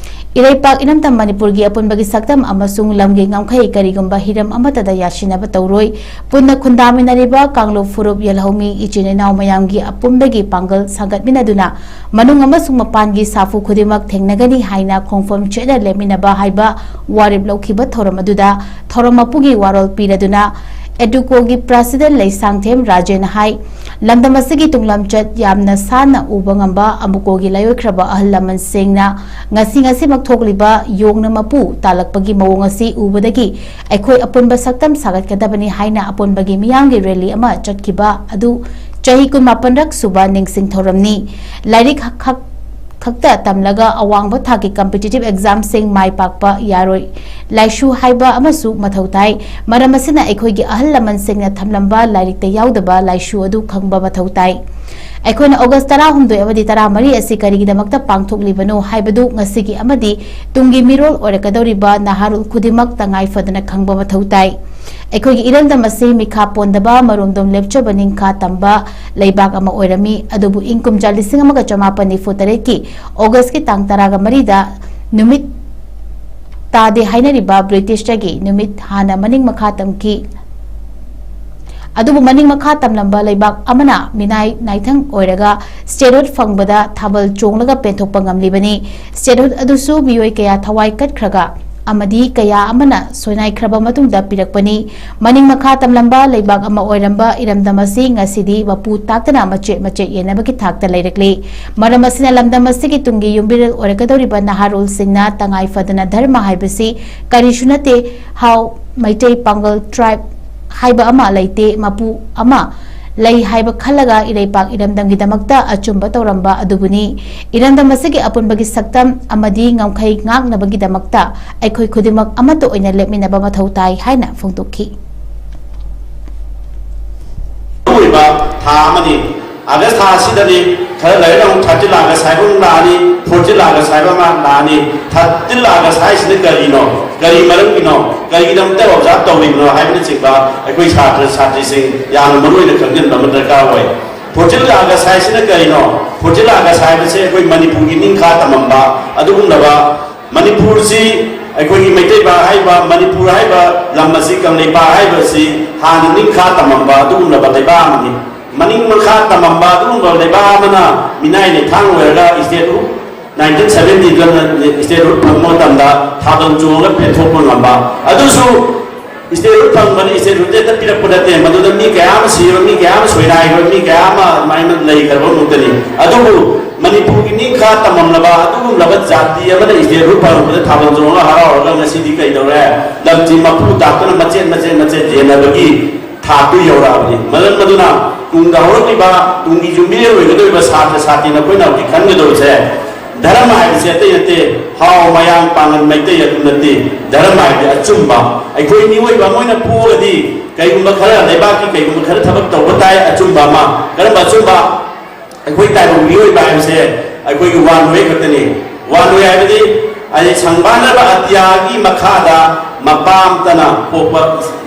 ꯏꯔꯩꯄꯥꯛ ꯏꯔꯝꯗꯝ ꯃꯅꯤꯄꯨꯔꯒꯤ ꯑꯄꯨꯟꯕꯒꯤ ꯁꯛꯇꯝ ꯑꯃꯁꯨꯡ ꯂꯝꯒꯤ ꯉꯝꯈꯩ ꯀꯔꯤꯒꯨꯝꯕ ꯍꯤꯔꯝ ꯑꯃꯠꯇꯗ ꯌꯥꯁꯤꯟꯅꯕ ꯇꯧꯔꯣꯏ꯫ ꯄꯨꯟꯅ ꯈꯨꯟꯗꯥꯃꯤꯟꯅꯔꯤꯕ ꯀꯥꯡꯂꯨꯞ ꯐꯨꯔꯨꯞ ꯌꯦꯜꯍꯧꯃꯤ ꯏꯆꯤꯟ ꯏꯅꯥꯎ ꯃꯌꯥꯝꯒꯤ ꯑꯄꯨꯟꯕꯒꯤ ꯄꯥꯡꯒꯜ ꯁꯥꯒꯠꯃꯤꯟꯅꯗꯨꯅ ꯃꯅꯨꯡ ꯑꯃꯁꯨꯡ ꯃꯄꯥꯟꯒꯤ ꯁꯥꯐꯨ ꯈꯨꯗꯤꯡꯃꯛ ꯊꯦꯡꯅꯒꯅꯤ ꯍꯥꯏꯅ ꯈꯣꯡꯐꯝ ꯆꯦꯠꯅ ꯂꯦꯞꯃꯤꯟꯅꯕ ꯍꯥꯏꯕ ꯋꯥꯔꯦꯞ ꯂꯧꯈꯤꯕ ꯊꯧꯔꯝ ꯑꯗꯨꯗ ꯊꯧꯔꯝ ꯃꯄꯨꯒꯤ ꯋꯥꯔꯣꯜ ꯄꯤꯔꯗꯨꯅ ꯑꯦꯗꯨꯀꯣꯒꯤ ꯄ꯭ꯔꯁꯤꯗꯦꯟ ꯂꯩꯁꯥꯡꯊꯦꯝ ꯔꯥꯖꯦꯟꯅ ꯍꯥꯏ, ꯂꯝꯗꯝ ꯑꯁꯤꯒꯤ ꯇꯨꯡꯂꯝꯆꯠ ꯌꯥꯝꯅ ꯁꯥꯟꯅ ꯎꯕ ꯉꯝꯕ ꯑꯃꯨꯀꯣꯒꯤ ꯂꯥꯏꯑꯣꯏꯈ꯭ꯔꯕ ꯑꯍꯜ ꯂꯃꯟꯁꯤꯡꯅ ꯉꯁꯤ ꯉꯁꯤꯃꯛ ꯊꯣꯛꯂꯤꯕ ꯌꯣꯡꯅ ꯃꯄꯨ ꯇꯥꯜꯂꯛꯄꯒꯤ ꯃꯑꯣꯡ ꯑꯁꯤ ꯎꯕꯗꯒꯤ ꯑꯩꯈꯣꯏ ꯑꯄꯨꯟꯕ ꯁꯛꯇꯝ ꯁꯥꯒꯠꯀꯗꯕꯅꯤ ꯍꯥꯏꯅ ꯑꯄꯨꯟꯕꯒꯤ ꯃꯤꯌꯥꯝꯒꯤ ꯔꯦꯂꯤ ꯑꯃ ꯆꯠꯈꯤꯕ ꯑꯗꯨ ꯆꯍꯤ ꯀꯨꯟꯃꯥꯄꯟꯔꯛ ꯁꯨꯕ ꯅꯤꯡꯁꯤꯡ ꯊꯧꯔꯝꯅꯤ꯫ ꯂꯥꯏꯔꯤꯛ ꯈꯛ ꯈꯛꯇ ꯇꯝꯂꯒ ꯑꯋꯥꯡꯕ ꯊꯥꯛꯀꯤ competitive examꯁꯤꯡ ꯃꯥꯏ ꯄꯥꯛꯄ ꯌꯥꯔꯣꯏ꯫ ꯂꯥꯏꯁꯨ ꯍꯥꯏꯕ ꯑꯃꯁꯨ ꯃꯊꯧ ꯇꯥꯏ꯫ ꯃꯔꯝ ꯑꯁꯤꯅ ꯑꯩꯈꯣꯏꯒꯤ ꯑꯍꯜ ꯂꯃꯟꯁꯤꯡꯅ ꯊꯝꯂꯝꯕ ꯂꯥꯏꯔꯤꯛꯇ ꯌꯥꯎꯗꯕ ꯂꯥꯏꯁꯨ ꯑꯗꯨ ꯈꯪꯕ ꯃꯊꯧ ꯇꯥꯏ꯫ ꯑꯩꯈꯣꯏꯅ ꯑꯣꯒꯁ ꯇꯔꯥꯍꯨꯝꯗꯣꯏ ꯑꯃꯗꯤ ꯇꯔꯥꯃꯔꯤ ꯑꯁꯤ ꯀꯔꯤꯒꯤꯗꯃꯛꯇ ꯄꯥꯡꯊꯣꯛꯂꯤꯕꯅꯣ ꯍꯥꯏꯕꯗꯨ ꯉꯁꯤꯒꯤ ꯑꯃꯗꯤ ꯇꯨꯡꯒꯤ ꯃꯤꯔꯣꯜ ꯑꯣꯏꯔꯛꯀꯗꯧꯔꯤꯕ ꯅꯍꯥꯔꯣꯜ ꯈꯨꯗꯤꯡꯃꯛ ꯇꯉꯥꯏ ꯐꯗꯅ ꯈꯪꯕ ꯃꯊꯧ ꯇꯥꯏ꯫ ꯑꯩꯈꯣꯏꯒꯤ ꯏꯔꯝꯗꯝ ꯑꯁꯤ ꯃꯤꯈꯥ ꯄꯣꯟꯗꯕ, ꯃꯔꯣꯝꯗꯣꯝ ꯂꯦꯞꯆꯕ, ꯅꯤꯡꯈꯥ ꯇꯝꯕ ꯂꯩꯕꯥꯛ ꯑꯃ ꯑꯣꯏꯔꯝꯃꯤ꯫ ꯑꯗꯨꯕꯨ ꯏꯪ ꯀꯨꯝꯖꯥ ꯂꯤꯁꯤꯡ ꯑꯃꯒ ꯆꯃꯥꯄꯟ ꯅꯤꯐꯨ ꯇꯔꯦꯠꯀꯤ ꯑꯣꯒꯁꯀꯤ ꯇꯥꯡ ꯇꯔꯥꯒ ꯃꯔꯤꯗ ꯅꯨꯃꯤꯠ ꯇꯥꯗꯦ ꯍꯥꯏꯅꯔꯤꯕ ꯕ꯭ꯔꯤꯇꯤꯁꯇꯒꯤ ꯅꯨꯃꯤꯠ ꯍꯥꯟꯅ ꯃꯅꯤꯡ ꯃꯈꯥ ꯇꯝꯈꯤ꯫ ꯑꯗꯨꯕꯨ ꯃꯅꯤꯡ ꯃꯈꯥ ꯇꯝꯂꯝꯕ ꯂꯩꯕꯥꯛ ꯑꯃꯅ ꯃꯤꯅꯥꯏ ꯅꯥꯏꯊꯪ ꯑꯣꯏꯔꯒ statehood ꯐꯪꯕꯗ ꯊꯥꯕꯜ ꯆꯣꯡꯂꯒ ꯄꯦꯟꯊꯣꯛꯄ ꯉꯝꯂꯤꯕꯅꯤ꯫ Statehood ꯑꯗꯨꯁꯨ ꯃꯤꯑꯣꯏ ꯀꯌꯥ ꯊꯋꯥꯏ ꯀꯠꯈ꯭ꯔꯒ ꯑꯃꯗꯤ ꯀꯌꯥ ꯑꯃꯅ ꯁꯣꯏꯅꯥꯏꯈ꯭ꯔꯕ ꯃꯇꯨꯡꯗ ꯄꯤꯔꯛꯄꯅꯤ꯫ ꯃꯅꯤꯡ ꯃꯈꯥ ꯇꯝꯂꯝꯕ ꯂꯩꯕꯥꯛ ꯑꯃ ꯑꯣꯏꯔꯝꯕ ꯏꯔꯝꯗꯝ ꯑꯁꯤ ꯉꯁꯤꯗꯤ ꯃꯄꯨ ꯇꯥꯛꯇꯅ ꯃꯆꯦꯠ ꯃꯆꯦꯠ ꯌꯦꯟꯅꯕꯒꯤ ꯊꯥꯛꯇ ꯂꯩꯔꯛꯂꯤ꯫ ꯃꯔꯝ ꯑꯁꯤꯅ ꯂꯝꯗꯝ ꯑꯁꯤꯒꯤ ꯇꯨꯡꯒꯤ ꯌꯨꯝꯕꯤꯔꯦꯜ ꯑꯣꯏꯔꯛꯀꯗꯧꯔꯤꯕ ꯅꯍꯥꯔꯣꯜꯁꯤꯡꯅ ꯇꯉꯥꯏ ꯐꯗꯅ ꯙꯔꯃ ꯍꯥꯏꯕꯁꯤ ꯀꯔꯤꯁꯨ ꯅꯠꯇꯦ, ꯍꯥꯎ, ꯃꯩꯇꯩ ꯄꯥꯡꯒꯜ tribe ꯍꯥꯏꯕ ꯑꯃ ꯂꯩꯇꯦ, ꯃꯄꯨ ꯑꯃ ꯂꯩ ꯍꯥꯏꯕ ꯈꯜꯂꯒ ꯏꯔꯩꯄꯥꯛ ꯏꯔꯝꯗꯝꯒꯤꯗꯃꯛꯇ ꯑꯆꯨꯝꯕ ꯇꯧꯔꯝꯕ ꯑꯗꯨꯕꯨꯅꯤ꯫ ꯏꯔꯝꯗꯝ ꯑꯁꯤꯒꯤ ꯑꯄꯨꯟꯕꯒꯤ ꯁꯛꯇꯝ ꯑꯃꯗꯤ ꯉꯝꯈꯩ ꯉꯥꯛꯅꯕꯒꯤꯗꯃꯛꯇ ꯑꯩꯈꯣꯏ ꯈꯨꯗꯤꯡꯃꯛ ꯑꯃꯠꯇ ꯑꯣꯏꯅ ꯂꯦꯞꯃꯤꯟꯅꯕ ꯃꯊꯧ ꯇꯥꯏ ꯍꯥꯏꯅ ꯐꯣꯡꯗꯣꯛꯈꯤ꯫ ꯑꯣꯏꯕ ꯊꯥ ꯑꯃꯅꯤ꯫ ꯑꯥꯒꯁ ꯊꯥ ꯑꯁꯤꯗꯗꯤ ꯈꯔ ꯂꯩꯔꯒ ꯑꯃꯨꯛ thirteen August ꯍꯥꯏꯕ ꯑꯃ ꯂꯥꯛꯑꯅꯤ, fourteen August ꯍꯥꯏꯕ ꯑꯃ ꯂꯥꯛꯑꯅꯤ꯫ Thirteen August ꯍꯥꯏꯁꯤꯅ ꯀꯔꯤꯅꯣ, ꯀꯔꯤ ꯃꯔꯝꯒꯤꯅꯣ, ꯀꯔꯤꯒꯤꯗꯃꯛꯇ observe ꯇꯧꯔꯤꯕꯅꯣ ꯍꯥꯏꯕꯅꯆꯤꯡꯕ ꯑꯩꯈꯣꯏ ꯁꯥꯇ꯭ꯔ ꯁꯥꯇ꯭ꯔꯤꯁꯤꯡ ꯌꯥꯝꯅ ꯃꯔꯨ ꯑꯣꯏꯅ ꯈꯪꯖꯤꯟꯕ ꯑꯃ ꯗꯔꯀꯥꯔ ꯑꯣꯏ꯫ Fourteen August ꯍꯥꯏꯁꯤꯅ ꯀꯔꯤꯅꯣ? Fourteen August ꯍꯥꯏꯕꯁꯤ ꯑꯩꯈꯣꯏ ꯃꯅꯤꯄꯨꯔꯒꯤ ꯅꯤꯡꯈꯥ ꯇꯝꯃꯝꯕ ꯑꯗꯨꯒꯨꯝꯂꯕ ꯃꯅꯤꯄꯨꯔꯁꯤ, ꯑꯩꯈꯣꯏꯒꯤ ꯃꯩꯇꯩ ꯄꯥꯛ ꯍꯥꯏꯔꯤꯕ ꯃꯅꯤꯄꯨꯔ ꯍꯥꯏꯔꯤꯕ ꯂꯝ ꯑꯁꯤ, ꯀꯪꯂꯩꯄꯥꯛ ꯍꯥꯏꯔꯤꯕ ꯑꯁꯤ ꯍꯥꯟꯅ ꯅꯤꯡꯈꯥ ꯇꯝꯃꯝꯕ ꯑꯗꯨꯒꯨꯝꯂꯕ ꯂꯩꯕꯥꯛ ꯑꯃꯅꯤ꯫ ꯃꯅꯤꯡ ꯃꯈꯥ ꯇꯝꯃꯝꯕ ꯑꯗꯨꯒꯨꯝꯕ ꯂꯩꯕꯥꯛ ꯑꯃꯅ ꯃꯤꯅꯥꯏ ꯂꯩꯊꯥꯡ ꯑꯣꯏꯔꯒ statehood, nineteen seventy ꯗ statehood ꯐꯪꯕ ꯃꯇꯝꯗ ꯊꯥꯕꯜ ꯆꯣꯡꯉꯒ ꯄꯦꯟꯊꯣꯛꯄ ꯉꯝꯕ, ꯑꯗꯨꯁꯨ ꯏꯁꯇꯦꯠꯍꯨꯗ ꯐꯪꯕꯅꯤ, ꯏꯁꯇꯦꯠꯍꯨꯗ ꯍꯦꯛꯇ ꯄꯤꯔꯛꯄ ꯅꯠꯇꯦ꯫ ꯃꯗꯨꯗ ꯃꯤ ꯀꯌꯥ ꯑꯃ ꯁꯤꯕ, ꯃꯤ ꯀꯌꯥ ꯑꯃ ꯁꯣꯏꯅꯥꯏꯈ꯭ꯔꯕ, ꯃꯤ ꯀꯌꯥ ꯑꯃ ꯑꯗꯨꯃꯥꯏꯅ ꯂꯩꯈ꯭ꯔꯕ ꯉꯥꯛꯇꯅꯤ꯫ ꯑꯗꯨꯕꯨ ꯃꯅꯤꯄꯨꯔꯒꯤ ꯅꯤꯡꯈꯥ ꯇꯝꯃꯝꯂꯕ ꯑꯗꯨꯒꯨꯝꯂꯕ ꯖꯥꯇꯤ ꯑꯃꯅ ꯏꯁꯇꯦꯠꯍꯨꯗ ꯐꯪꯕꯗ ꯊꯥꯕꯜ ꯆꯣꯡꯉꯒ ꯍꯔꯥꯎꯔꯒ ꯉꯁꯤꯗꯤ ꯀꯩꯗꯧꯔꯦ? ꯂꯝꯁꯤ ꯃꯄꯨ ꯇꯥꯛꯇꯅ ꯃꯆꯦꯠ ꯃꯆꯦꯠ ꯃꯆꯦꯠ ꯌꯦꯟꯅꯕꯒꯤ ꯊꯥꯛꯇꯨ ꯌꯧꯔꯛꯑꯕꯅꯤ꯫ ꯃꯔꯝ ꯑꯗꯨꯅ ꯇꯨꯡꯗ ꯍꯧꯔꯛꯂꯤꯕ, ꯇꯨꯡꯒꯤ ꯌꯨꯝꯕꯤꯔꯦꯜ ꯑꯣꯏꯒꯗꯧꯔꯤꯕ ꯁꯥꯇ꯭ꯔ ꯁꯥꯇ꯭ꯔꯤ ꯅꯈꯣꯏꯅ ꯍꯧꯖꯤꯛ ꯈꯟꯒꯗꯧꯔꯤꯁꯦ, ꯙꯔꯃ ꯍꯥꯏꯕꯁꯦ ꯑꯇꯩ ꯅꯠꯇꯦ, ꯍꯥꯎ ꯃꯌꯥꯡ ꯄꯥꯡꯒꯜ ꯃꯩꯇꯩ ꯑꯗꯨ ꯅꯠꯇꯦ꯫ ꯙꯔꯃ ꯍꯥꯏꯕꯗꯤ ꯑꯆꯨꯝꯕ, ꯑꯩꯈꯣꯏ ꯃꯤꯑꯣꯏꯕ ꯑꯃ ꯑꯣꯏꯅ ꯄꯣꯛꯑꯒꯗꯤ ꯀꯩꯒꯨꯝꯕ ꯈꯔ, ꯂꯩꯕꯥꯛꯀꯤ ꯀꯩꯒꯨꯝꯕ ꯈꯔ ꯊꯕꯛ ꯇꯧꯕ ꯇꯥꯏ꯫ ꯑꯆꯨꯝꯕ ꯑꯃ, ꯀꯔꯝꯕ ꯑꯆꯨꯝꯕ? ꯑꯩꯈꯣꯏ ꯇꯥꯏꯕꯪ ꯃꯤꯑꯣꯏꯕ ꯍꯥꯏꯕꯁꯦ ꯑꯩꯈꯣꯏꯒꯤ ꯋꯥꯟ ꯋꯦ ꯈꯛꯇꯅꯤ꯫ ꯋꯥꯟ ꯋꯦ ꯍꯥꯏꯕꯗꯤ ꯍꯥꯏꯗꯤ ꯁꯪꯕꯥꯅꯕ ꯑꯇꯤꯌꯥꯒꯤ ꯃꯈꯥꯗ ꯃꯄꯥ ꯑꯃꯇꯅ ꯄꯣꯛꯄ,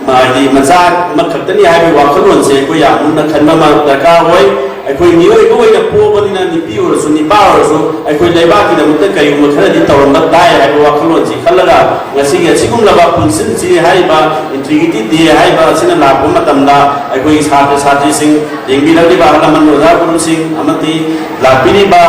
ꯍꯥꯏꯗꯤ ꯃꯆꯥ ꯑꯃꯈꯛꯇꯅꯤ ꯍꯥꯏꯕꯒꯤ ꯋꯥꯈꯜꯂꯣꯟꯁꯦ ꯑꯩꯈꯣꯏ ꯌꯥꯝ ꯃꯨꯟꯅ ꯈꯟꯕ ꯑꯃ ꯗꯔꯀꯥꯔ ꯑꯣꯏ꯫ ꯑꯩꯈꯣꯏ ꯃꯤꯑꯣꯏꯕ ꯑꯣꯏꯅ ꯄꯣꯛꯄꯅꯤꯅ ꯅꯨꯄꯤ ꯑꯣꯏꯔꯁꯨ ꯅꯤꯄꯥ ꯑꯣꯏꯔꯁꯨ ꯑꯩꯈꯣꯏ ꯂꯩꯕꯥꯛꯀꯤꯗꯃꯛꯇ ꯀꯔꯤꯒꯨꯝꯕ ꯈꯔꯗꯤ ꯇꯧꯔꯝꯕ ꯇꯥꯏ ꯍꯥꯏꯕ ꯋꯥꯈꯜꯂꯣꯟꯁꯤ ꯈꯜꯂꯒ ꯉꯁꯤꯒꯤ ꯑꯁꯤꯒꯨꯝꯂꯕ ꯄꯨꯟꯁꯤꯟꯁꯤ ꯍꯥꯏꯔꯤꯕ ꯏꯟꯇꯤꯒ꯭ꯔꯤꯇꯤ ꯗꯦ ꯍꯥꯏꯔꯤꯕ ꯑꯁꯤꯅ ꯂꯥꯛꯄ ꯃꯇꯝꯗ ꯑꯩꯈꯣꯏꯒꯤ ꯁꯥꯇ꯭ꯔ ꯁꯥꯇ꯭ꯔꯤꯁꯤꯡ, ꯌꯦꯡꯕꯤꯔꯛꯂꯤꯕ ꯑꯍꯜ ꯂꯃꯟ ꯑꯣꯖꯥ ꯒꯨꯔꯨꯁꯤꯡ ꯑꯃꯗꯤ ꯂꯥꯛꯄꯤꯔꯤꯕ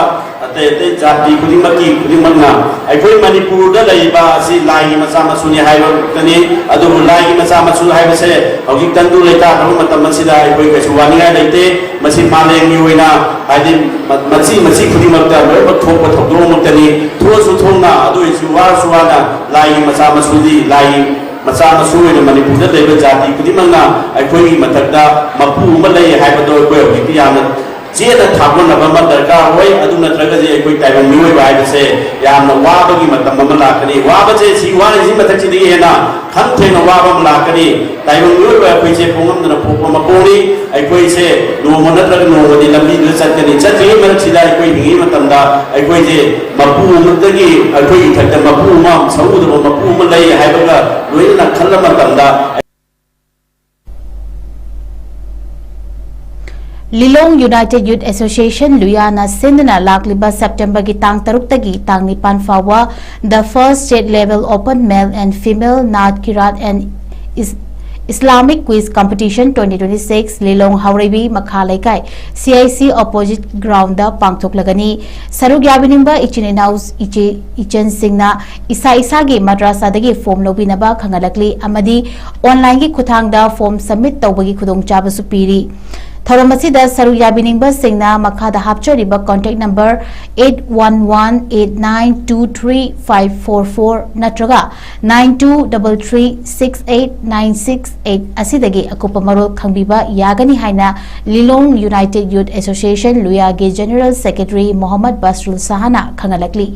ꯑꯇꯩ ꯑꯇꯩ ꯖꯥꯇꯤ ꯈꯨꯗꯤꯡꯃꯛꯀꯤ ꯈꯨꯗꯤꯡꯃꯛꯅ ꯑꯩꯈꯣꯏ ꯃꯅꯤꯄꯨꯔꯗ ꯂꯩꯔꯤꯕ ꯑꯁꯤ ꯂꯥꯏꯒꯤ ꯃꯆꯥ ꯃꯁꯨꯅꯤ ꯍꯥꯏꯕ ꯈꯛꯇꯅꯤ꯫ ꯑꯗꯨꯕꯨ ꯂꯥꯏꯒꯤ ꯃꯆꯥ ꯃꯁꯨ ꯍꯥꯏꯕꯁꯦ ꯍꯧꯖꯤꯛ ꯇꯪꯗꯨ ꯂꯩꯇꯥꯗꯕ ꯃꯇꯝ ꯑꯁꯤꯗ ꯑꯩꯈꯣꯏ ꯀꯩꯁꯨ ꯋꯥꯅꯤꯡꯉꯥꯏ ꯂꯩꯇꯦ꯫ ꯃꯁꯤ ꯃꯥꯂꯦꯝꯒꯤ ꯑꯣꯏꯅ ꯍꯥꯏꯗꯤ ꯃ-, ꯃꯆꯤ ꯃꯆꯤ ꯈꯨꯗꯤꯡꯃꯛꯇ ꯂꯣꯏꯅꯃꯛ ꯊꯣꯛꯄ ꯊꯧꯗꯣꯛ ꯑꯃꯈꯛꯇꯅꯤ꯫ ꯊꯣꯛꯑꯁꯨ ꯊꯣꯛꯅ ꯑꯗꯨ ꯑꯣꯏꯔꯁꯨ ꯋꯥꯔꯁꯨ ꯋꯥꯅ ꯂꯥꯏꯒꯤ ꯃꯆꯥ ꯃꯁꯨꯗꯤ ꯂꯥꯏꯒꯤ ꯃꯆꯥ ꯃꯁꯨ ꯑꯣꯏꯅ ꯃꯅꯤꯄꯨꯔꯗ ꯂꯩꯕ ꯖꯥꯇꯤ ꯈꯨꯗꯤꯡꯃꯛꯅ ꯑꯩꯈꯣꯏꯒꯤ ꯃꯊꯛꯇ ꯃꯄꯨ ꯑꯃ ꯂꯩ ꯍꯥꯏꯕꯗꯣ ꯑꯩꯈꯣꯏ ꯍꯧꯖꯤꯛꯇꯤ ꯌꯥꯝꯅ ꯆꯦꯠꯅ ꯊꯥꯒꯣꯟꯅꯕ ꯑꯃ ꯗꯔꯀꯥꯔ ꯑꯣꯏ꯫ ꯑꯗꯨ ꯅꯠꯇ꯭ꯔꯒꯗꯤ ꯑꯩꯈꯣꯏ ꯇꯥꯏꯕꯪ ꯃꯤꯑꯣꯏꯕ ꯍꯥꯏꯕꯁꯦ ꯌꯥꯝꯅ ꯋꯥꯕꯒꯤ ꯃꯇꯝ ꯑꯃ ꯂꯥꯛꯀꯅꯤ꯫ ꯋꯥꯕꯁꯦ ꯁꯤ ꯋꯥꯔꯤꯁꯤ ꯃꯊꯛꯁꯤꯗꯒꯤ ꯍꯦꯟꯅ ꯈꯝ ꯊꯦꯡꯅ ꯋꯥꯕ ꯑꯃ ꯂꯥꯛꯀꯅꯤ꯫ ꯇꯥꯏꯕꯪ ꯃꯤꯑꯣꯏꯕ ꯑꯩꯈꯣꯏꯁꯦ ꯄꯣꯛꯉꯝꯗꯅ ꯄꯣꯛꯄ ꯃꯄꯣꯛꯅꯤ꯫ ꯑꯩꯈꯣꯏꯁꯦ ꯅꯣꯡꯃ ꯅꯠꯇ꯭ꯔꯒ ꯅꯣꯡꯃꯗꯤ ꯂꯝꯕꯤꯗꯨꯗ ꯆꯠꯀꯅꯤ꯫ ꯆꯠꯇ꯭ꯔꯤꯉꯩ ꯃꯔꯛꯁꯤꯗ ꯑꯩꯈꯣꯏ ꯍꯤꯡꯉꯤꯉꯩ ꯃꯇꯝꯗ ꯑꯩꯈꯣꯏꯁꯦ ꯃꯄꯨ ꯑꯃꯗꯒꯤ ꯑꯩꯈꯣꯏꯒꯤ ꯏꯊꯛꯇ ꯃꯄꯨ ꯑꯃ, ꯁꯧꯒꯗꯕ ꯃꯄꯨ ꯑꯃ ꯂꯩ ꯍꯥꯏꯕꯒ ꯂꯣꯏꯅꯅ ꯈꯜꯂ ꯃꯇꯝꯗ Lilong United Youth Association ꯂꯨꯌꯥꯅ ꯁꯤꯟꯗꯨꯅ ꯂꯥꯛꯂꯤꯕ ꯁꯦꯞꯇꯦꯝꯕꯔꯒꯤ ꯇꯥꯡ ꯇꯔꯨꯛꯇꯒꯤ ꯇꯥꯡ ꯅꯤꯄꯥꯟ ꯐꯥꯎꯕ The First State Level Open Male and Female Nath Kirat and Is-, Islamic Quiz Competition twenty twenty-six ꯂꯤꯂꯣꯡ ꯍꯥꯎꯔꯩꯕꯤ ꯃꯈꯥ ꯂꯩꯀꯥꯏ C I C opposite ground ꯗ ꯄꯥꯡꯊꯣꯛꯂꯒꯅꯤ꯫ ꯁꯔꯨꯛ ꯌꯥꯕꯤꯅꯤꯡꯕ ꯏꯆꯤꯟ ꯏꯅꯥꯎ ꯏꯆꯦ ꯏꯆꯟꯁꯤꯡꯅ ꯏꯁꯥ ꯏꯁꯥꯒꯤ ꯃꯗ꯭ꯔꯥꯁꯥꯗꯒꯤ form ꯂꯧꯕꯤꯅꯕ ꯈꯪꯍꯜꯂꯛꯂꯤ ꯑꯃꯗꯤ online ꯒꯤ ꯈꯨꯠꯊꯥꯡꯗ form submit ꯇꯧꯕꯒꯤ ꯈꯨꯗꯣꯡꯆꯥꯕꯁꯨ ꯄꯤꯔꯤ꯫ ꯊꯧꯔꯝ ꯑꯁꯤꯗ ꯁꯔꯨꯛ ꯌꯥꯕꯤꯅꯤꯡꯕꯁꯤꯡꯅ ꯃꯈꯥꯗ ꯍꯥꯞꯆꯔꯤꯕ contact number eight one one eight nine two three five four four ꯅꯠꯇ꯭ꯔꯒ nine two double three six eight nine six eight ꯑꯁꯤꯗꯒꯤ ꯑꯀꯨꯞꯄ ꯃꯔꯣꯜ ꯈꯪꯕꯤꯕ ꯌꯥꯒꯅꯤ ꯍꯥꯏꯅ ꯂꯤꯂꯣꯡ United Youth Association ꯂꯨꯌꯥꯒꯤ General Secretary Mohammad ꯕꯁꯔꯨꯜ ꯁꯍꯥꯅ ꯈꯪꯍꯜꯂꯛꯂꯤ꯫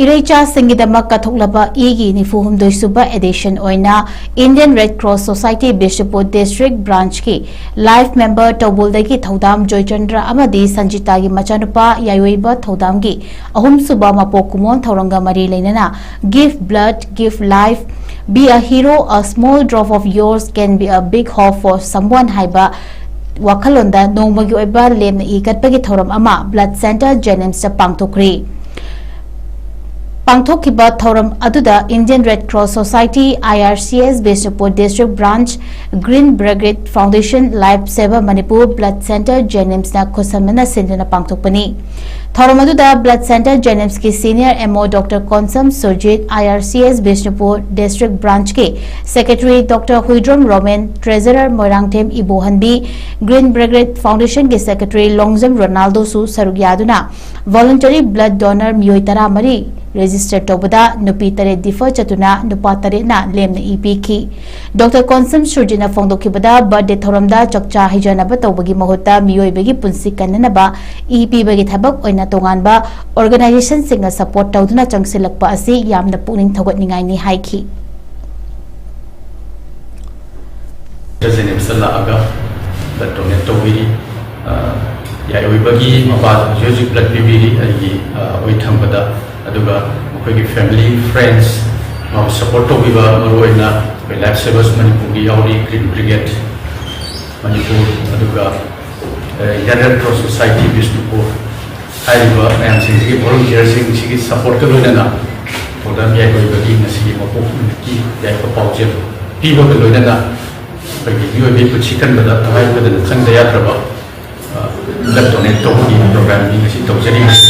ꯏꯔꯩꯆꯥꯁꯤꯡꯒꯤꯗꯃꯛ ꯀꯠꯊꯣꯛꯂꯕ ꯏꯒꯤ ꯅꯤꯐꯨ ꯍꯨꯝꯗꯣꯏ ꯁꯨꯕ edition ꯑꯣꯏꯅ Indian Red Cross Society Bishnupur District Branch ꯀꯤ life member ꯇꯧꯕꯨꯜꯗꯒꯤ ꯊꯧꯗꯥꯝ ꯖꯣꯏꯆꯟꯗ꯭ꯔ ꯑꯃꯗꯤ ꯁꯟꯖꯤꯇꯥꯒꯤ ꯃꯆꯥꯅꯨꯄꯥ ꯌꯥꯏꯑꯣꯏꯕ ꯊꯧꯗꯥꯝꯒꯤ ꯑꯍꯨꯝꯁꯨꯕ ꯃꯄꯣꯛ ꯀꯨꯝꯑꯣꯟ ꯊꯧꯔꯝꯒ ꯃꯔꯤ ꯂꯩꯅꯅ Give Blood, Give Life, Be a Hero, A Small Drop of Yours Can Be a Big Hope for Someone ꯍꯥꯏꯕ ꯋꯥꯈꯜꯂꯣꯟꯗ ꯅꯣꯡꯃꯒꯤ ꯑꯣꯏꯕ ꯂꯦꯝꯅ ꯏ ꯀꯠꯄꯒꯤ ꯊꯧꯔꯝ ꯑꯃ Blood Centre ꯖꯦꯅꯤꯝꯁꯇ ꯄꯥꯡꯊꯣꯛꯈ꯭ꯔꯤ꯫ ꯄꯥꯡꯊꯣꯛꯈꯤꯕ ꯊꯧꯔꯝ ꯑꯗꯨꯗ Indian Red Cross Society, I R C S Bishnupur District Branch, Green Brigade Foundation, Life Saver Manipur Blood Center, JNIMSꯅ ꯈꯨꯠꯁꯝꯅꯅ ꯁꯤꯟꯗꯨꯅ ꯄꯥꯡꯊꯣꯛꯄꯅꯤ꯫ ꯊꯧꯔꯝ ꯑꯗꯨꯗ Blood Center, JNIMSꯀꯤ Senior M O Doctor Konsam Surjit, I R C S Bishnupur District Branchꯀꯤ Secretary Doctor Huidrom Roman, Treasurer Moirangthem Ibohanbi, Green Brigade Foundationꯒꯤ Secretary Longjam Ronaldoꯁꯨ ꯁꯔꯨꯛ ꯌꯥꯗꯨꯅ voluntary blood donor ꯃꯤꯑꯣꯏ ꯇꯔꯥꯃꯔꯤ register ꯇꯧꯕꯗ ꯅꯨꯄꯤ ꯇꯔꯦꯠ defer ꯆꯠꯇꯨꯅ ꯅꯨꯄꯥ ꯇꯔꯦꯠꯅ ꯂꯦꯝꯅ ꯏ ꯄꯤꯈꯤ꯫ Doctor Konsam Surjitꯅ ꯐꯣꯡꯗꯣꯛꯈꯤꯕꯗ, birthday ꯊꯧꯔꯝꯗ ꯆꯥꯛꯆꯥ ꯍꯩꯖꯥꯟꯅꯕ ꯇꯧꯕꯒꯤ ꯃꯍꯨꯠꯇ ꯃꯤꯑꯣꯏꯕꯒꯤ ꯄꯨꯟꯁꯤ ꯀꯟꯅꯅꯕ ꯏ ꯄꯤꯕꯒꯤ ꯊꯕꯛ ꯑꯣꯏꯅ ꯇꯣꯉꯥꯟꯕ organizationꯁꯤꯡꯅ support ꯇꯧꯗꯨꯅ ꯆꯪꯁꯤꯜꯂꯛꯄ ꯑꯁꯤ ꯌꯥꯝꯅ ꯄꯨꯛꯅꯤꯡ ꯊꯧꯒꯠꯅꯤꯡꯉꯥꯏꯅꯤ ꯍꯥꯏꯈꯤ꯫ JNIMSꯇ ꯂꯥꯛꯑꯒ blood donate ꯇꯧꯕꯤꯔꯤ꯫ ꯑ, ꯌꯥꯏꯑꯣꯏꯕꯒꯤ ꯃꯄꯥꯗ ꯍꯧꯖꯤꯛ ꯍꯧꯖꯤꯛ blood ꯄꯤꯕꯤꯔꯤ ꯑꯩꯒꯤ, ꯑ, ꯑꯣꯏ ꯊꯪꯕꯗ꯫ ꯑꯗꯨꯒ ꯃꯈꯣꯏꯒꯤ family, friends, ꯃꯥꯕꯨ support ꯇꯧꯕꯤꯕ, ꯃꯔꯨꯑꯣꯏꯅ ꯑꯩꯈꯣꯏ Life Savers ꯃꯅꯤꯄꯨꯔꯒꯤ ꯌꯥꯎꯔꯤ, Green Brigade ꯃꯅꯤꯄꯨꯔ, ꯑꯗꯨꯒ, ꯑ, Indian Red Cross Society Bishnupur, ꯍꯥꯏꯔꯤꯕ ꯃꯌꯥꯝꯁꯤꯡꯁꯤꯒꯤ, volunteerꯁꯤꯡꯁꯤꯒꯤ supportꯀ ꯂꯣꯏꯅꯅ ꯊꯧꯔꯝ ꯌꯥꯏꯐꯕꯒꯤ ꯉꯁꯤꯒꯤ ꯃꯄꯣꯛ ꯅꯨꯃꯤꯠꯀꯤ ꯌꯥꯏꯐ ꯄꯥꯎꯖꯦꯜ ꯄꯤꯕꯒ ꯂꯣꯏꯅꯅ ꯑꯩꯈꯣꯏꯒꯤ ꯃꯤꯑꯣꯏꯕꯒꯤ ꯄꯨꯟꯁꯤ ꯀꯟꯕꯗ ꯇꯉꯥꯏ ꯐꯗꯅ ꯆꯪꯗ ꯌꯥꯗ꯭ꯔꯕ, ꯑ, blood donate ꯇꯧꯕꯒꯤ programꯅꯤ ꯉꯁꯤ ꯇꯧꯖꯔꯤꯕꯁꯤ꯫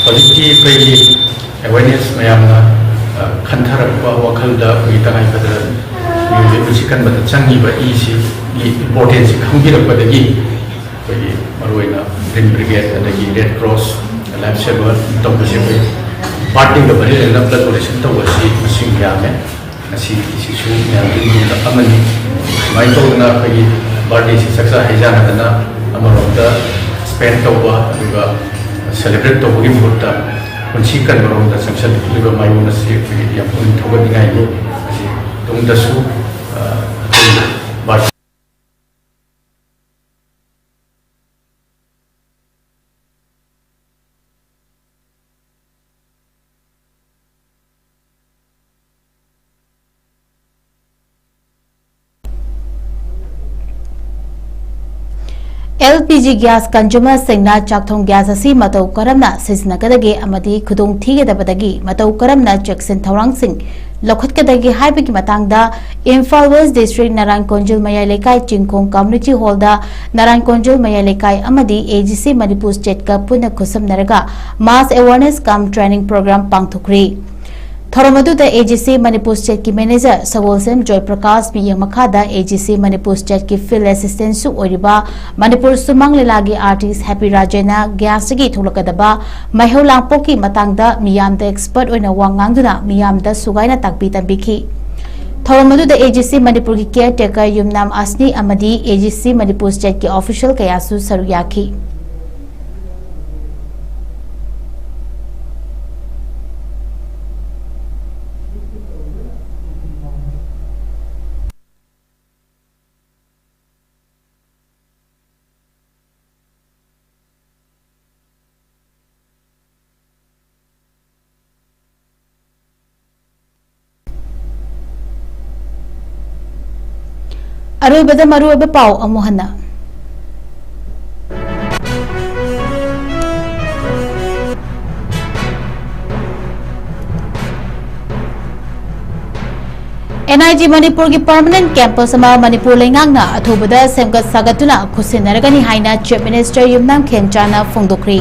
ꯍꯧꯖꯤꯛꯇꯤ ꯑꯩꯈꯣꯏꯒꯤ awareness ꯃꯌꯥꯝꯅ, ꯑ, ꯈꯟꯊꯔꯛꯄ ꯋꯥꯈꯜꯗ ꯑꯩꯈꯣꯏꯒꯤ ꯇꯉꯥꯏ ꯐꯗꯅ ꯃꯤꯑꯣꯏꯕꯒꯤ ꯄꯨꯟꯁꯤ ꯀꯟꯕꯗ ꯆꯪꯉꯤꯕ ꯏꯁꯤꯒꯤ importanceꯁꯤ ꯈꯪꯕꯤꯔꯛꯄꯗꯒꯤ ꯑꯩꯈꯣꯏꯒꯤ ꯃꯔꯨꯑꯣꯏꯅ Green Brigade ꯑꯗꯒꯤ Red Cross, Life Saver ꯇꯧꯕꯁꯦ ꯑꯩꯈꯣꯏ birthdayꯒ ꯃꯔꯤ ꯂꯩꯅꯅ blood donation ꯇꯧꯕꯁꯤ ꯃꯁꯤꯡ ꯌꯥꯝꯃꯦ꯫ ꯉꯁꯤꯁꯤꯁꯨ ꯃꯌꯥꯝꯒꯤ ꯃꯅꯨꯡꯗ ꯑꯃꯅꯤ꯫ ꯁꯨꯃꯥꯏꯅ ꯇꯧꯗꯅ ꯑꯩꯈꯣꯏꯒꯤ birthdayꯁꯤ ꯆꯥꯛꯆꯥ ꯍꯩꯖꯥꯟꯅꯗꯅ ꯑꯃꯔꯣꯝꯗ spend ꯇꯧꯕ, ꯑꯗꯨꯒ celebrate ꯇꯧꯕꯒꯤ ꯃꯍꯨꯠꯇ ꯄꯨꯟꯁꯤ ꯀꯟꯕꯔꯣꯝꯗ ꯆꯪꯁꯤꯜꯂꯛꯂꯤꯕ ꯃꯥꯏꯑꯣꯟ ꯑꯁꯤ ꯑꯩꯈꯣꯏꯒꯤ ꯌꯥꯝ ꯄꯨꯛꯅꯤꯡ ꯊꯧꯒꯠꯅꯤꯡꯉꯥꯏꯅꯤ꯫ ꯃꯁꯤ ꯇꯨꯡꯗꯁꯨ, ꯑ, ꯑꯩꯈꯣꯏꯒꯤ birthday L P G gas ꯀꯟꯖꯨꯃꯔꯁꯤꯡꯅ ꯆꯥꯛꯊꯣꯡ ꯒ꯭ꯌꯥꯁ ꯑꯁꯤ ꯃꯇꯧ ꯀꯔꯝꯅ ꯁꯤꯖꯤꯟꯅꯒꯗꯒꯦ ꯑꯃꯗꯤ ꯈꯨꯗꯣꯡꯊꯤꯒꯗꯕꯗꯒꯤ ꯃꯇꯧ ꯀꯔꯝꯅ ꯆꯦꯛꯁꯤꯟ ꯊꯧꯔꯥꯡꯁꯤꯡ ꯂꯧꯈꯠꯀꯗꯒꯦ ꯍꯥꯏꯕꯒꯤ ꯃꯇꯥꯡꯗ ꯏꯝꯐꯥꯜ ꯋꯦꯁ ꯗꯤꯁꯇ꯭ꯔꯤꯛ ꯅꯥꯔꯥꯌꯟ ꯀꯣꯟꯖꯤꯜ ꯃꯌꯥꯏ ꯂꯩꯀꯥꯏ ꯆꯤꯡꯈꯣꯡ ꯀꯝꯃ꯭ꯌꯨꯅꯤꯇꯤ ꯍꯣꯜꯗ ꯅꯥꯔꯥꯌꯟ ꯀꯣꯟꯖꯤꯜ ꯃꯌꯥꯏ ꯂꯩꯀꯥꯏ ꯑꯃꯗꯤ ꯑꯦ ꯖꯤ ꯁꯤ ꯃꯅꯤꯄꯨꯔ ꯁ꯭ꯇꯦꯠꯀ ꯄꯨꯟꯅ ꯈꯨꯠꯁꯝꯅꯔꯒ mass awareness cum training program ꯄꯥꯡꯊꯣꯛꯈ꯭ꯔꯤ꯫ ꯊꯧꯔꯝ ꯑꯗꯨꯗ ꯑꯦ ꯖꯤ ꯁꯤ ꯃꯅꯤꯄꯨꯔ ꯁ꯭ꯇꯦꯠꯀꯤ ꯃꯦꯅꯦꯖꯔ ꯁꯒꯣꯜꯁꯦꯝ ꯖꯣꯏ ꯄ꯭ꯔꯀꯥꯁ ꯃꯤꯠꯌꯦꯡ ꯃꯈꯥꯗ ꯑꯦ ꯖꯤ ꯁꯤ ꯃꯅꯤꯄꯨꯔ ꯁ꯭ꯇꯦꯠꯀꯤ ꯐꯤꯜꯗ ꯑꯦꯁꯤꯁꯇꯦꯟꯠꯁꯨ ꯑꯣꯏꯔꯤꯕ ꯃꯅꯤꯄꯨꯔ ꯁꯨꯃꯥꯡ ꯂꯤꯂꯥꯒꯤ ꯑꯥꯔꯇꯤꯁ ꯍꯦꯄꯤ ꯔꯥꯖꯦꯅ ꯒ꯭ꯌꯥꯁꯇꯒꯤ ꯊꯣꯛꯂꯛꯀꯗꯕ ꯃꯩꯍꯧ ꯂꯥꯡꯄꯣꯛꯀꯤ ꯃꯇꯥꯡꯗ ꯃꯤꯌꯥꯝꯗ ꯑꯦꯛꯁꯄꯔꯠ ꯑꯣꯏꯅ ꯋꯥ ꯉꯥꯡꯗꯨꯅ ꯃꯤꯌꯥꯝꯗ ꯁꯨꯒꯥꯏꯅ ꯇꯥꯛꯄꯤ ꯇꯝꯕꯤꯈꯤ꯫ ꯊꯧꯔꯝ ꯑꯗꯨꯗ ꯑꯦ ꯖꯤ ꯁꯤ ꯃꯅꯤꯄꯨꯔꯒꯤ ꯀꯤꯌꯔ ꯇꯦꯀꯔ ꯌꯨꯝꯅꯥꯝ ꯑꯁꯅꯤ ꯑꯃꯗꯤ ꯑꯦ ꯖꯤ ꯁꯤ ꯃꯅꯤꯄꯨꯔ ꯁ꯭ꯇꯦꯠꯀꯤ ꯑꯣꯐꯤꯁꯤꯌꯦꯜ ꯀꯌꯥꯁꯨ ꯁꯔꯨꯛ ꯌꯥꯈꯤ꯫ ꯑꯔꯣꯏꯕꯗ ꯃꯔꯨꯑꯣꯏꯕ ꯄꯥꯎ ꯑꯃꯨꯛ ꯍꯟꯅ꯫ ꯑꯦꯟ ꯑꯥꯏ ꯖꯤ ꯃꯅꯤꯄꯨꯔꯒꯤ permanent campus ꯑꯃ ꯃꯅꯤꯄꯨꯔ ꯂꯩꯉꯥꯛꯅ ꯑꯊꯨꯕꯗ ꯁꯦꯝꯒꯠ ꯁꯥꯒꯠꯇꯨꯅ ꯈꯨꯠꯁꯤꯟꯅꯔꯒꯅꯤ ꯍꯥꯏꯅ Chief Minister ꯌꯨꯝꯅꯥꯝ ꯈꯦꯝꯆꯥꯅ ꯐꯣꯡꯗꯣꯛꯈ꯭ꯔꯤ꯫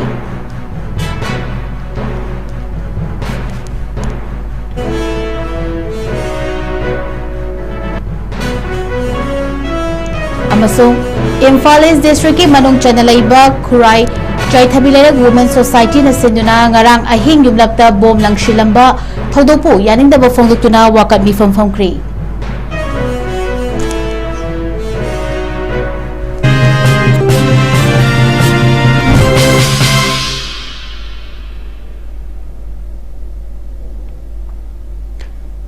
ꯑꯃꯁꯨꯡ ꯏꯝꯐꯥꯜ ꯏꯁ ꯗꯤꯁꯇ꯭ꯔꯤꯛꯀꯤ ꯃꯅꯨꯡ ꯆꯟꯅ ꯂꯩꯕ ꯈꯨꯔꯥꯏ ꯆꯥꯏꯊꯕꯤ ꯂꯩꯔꯛ Women Societyꯅ ꯁꯤꯟꯗꯨꯅ ꯉꯔꯥꯡ ꯑꯍꯤꯡ ꯌꯨꯝꯂꯛꯇ ꯕꯣꯝ ꯂꯪꯁꯤꯜꯂꯝꯕ ꯊꯧꯗꯣꯛꯄꯨ ꯌꯥꯅꯤꯡꯗꯕ ꯐꯣꯡꯗꯣꯛꯇꯨꯅ ꯋꯥꯀꯠ ꯃꯤꯐꯝ ꯐꯝꯈ꯭ꯔꯤ꯫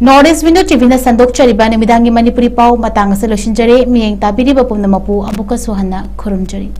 North East Window TVꯅ ꯁꯟꯗꯣꯛꯆꯔꯤꯕ ꯅꯨꯃꯤꯗꯥꯡꯒꯤ ꯃꯅꯤꯄꯨꯔꯤ ꯄꯥꯎ ꯃꯇꯥꯡ ꯑꯁꯤꯗ ꯂꯣꯏꯁꯤꯟꯖꯔꯦ꯫ ꯃꯤꯠꯌꯦꯡ ꯇꯥꯕꯤꯔꯤꯕ ꯄꯨꯝꯅꯃꯛꯄꯨ ꯑꯃꯨꯛꯀꯁꯨ ꯍꯟꯅ ꯈꯨꯔꯨꯝꯖꯔꯤ꯫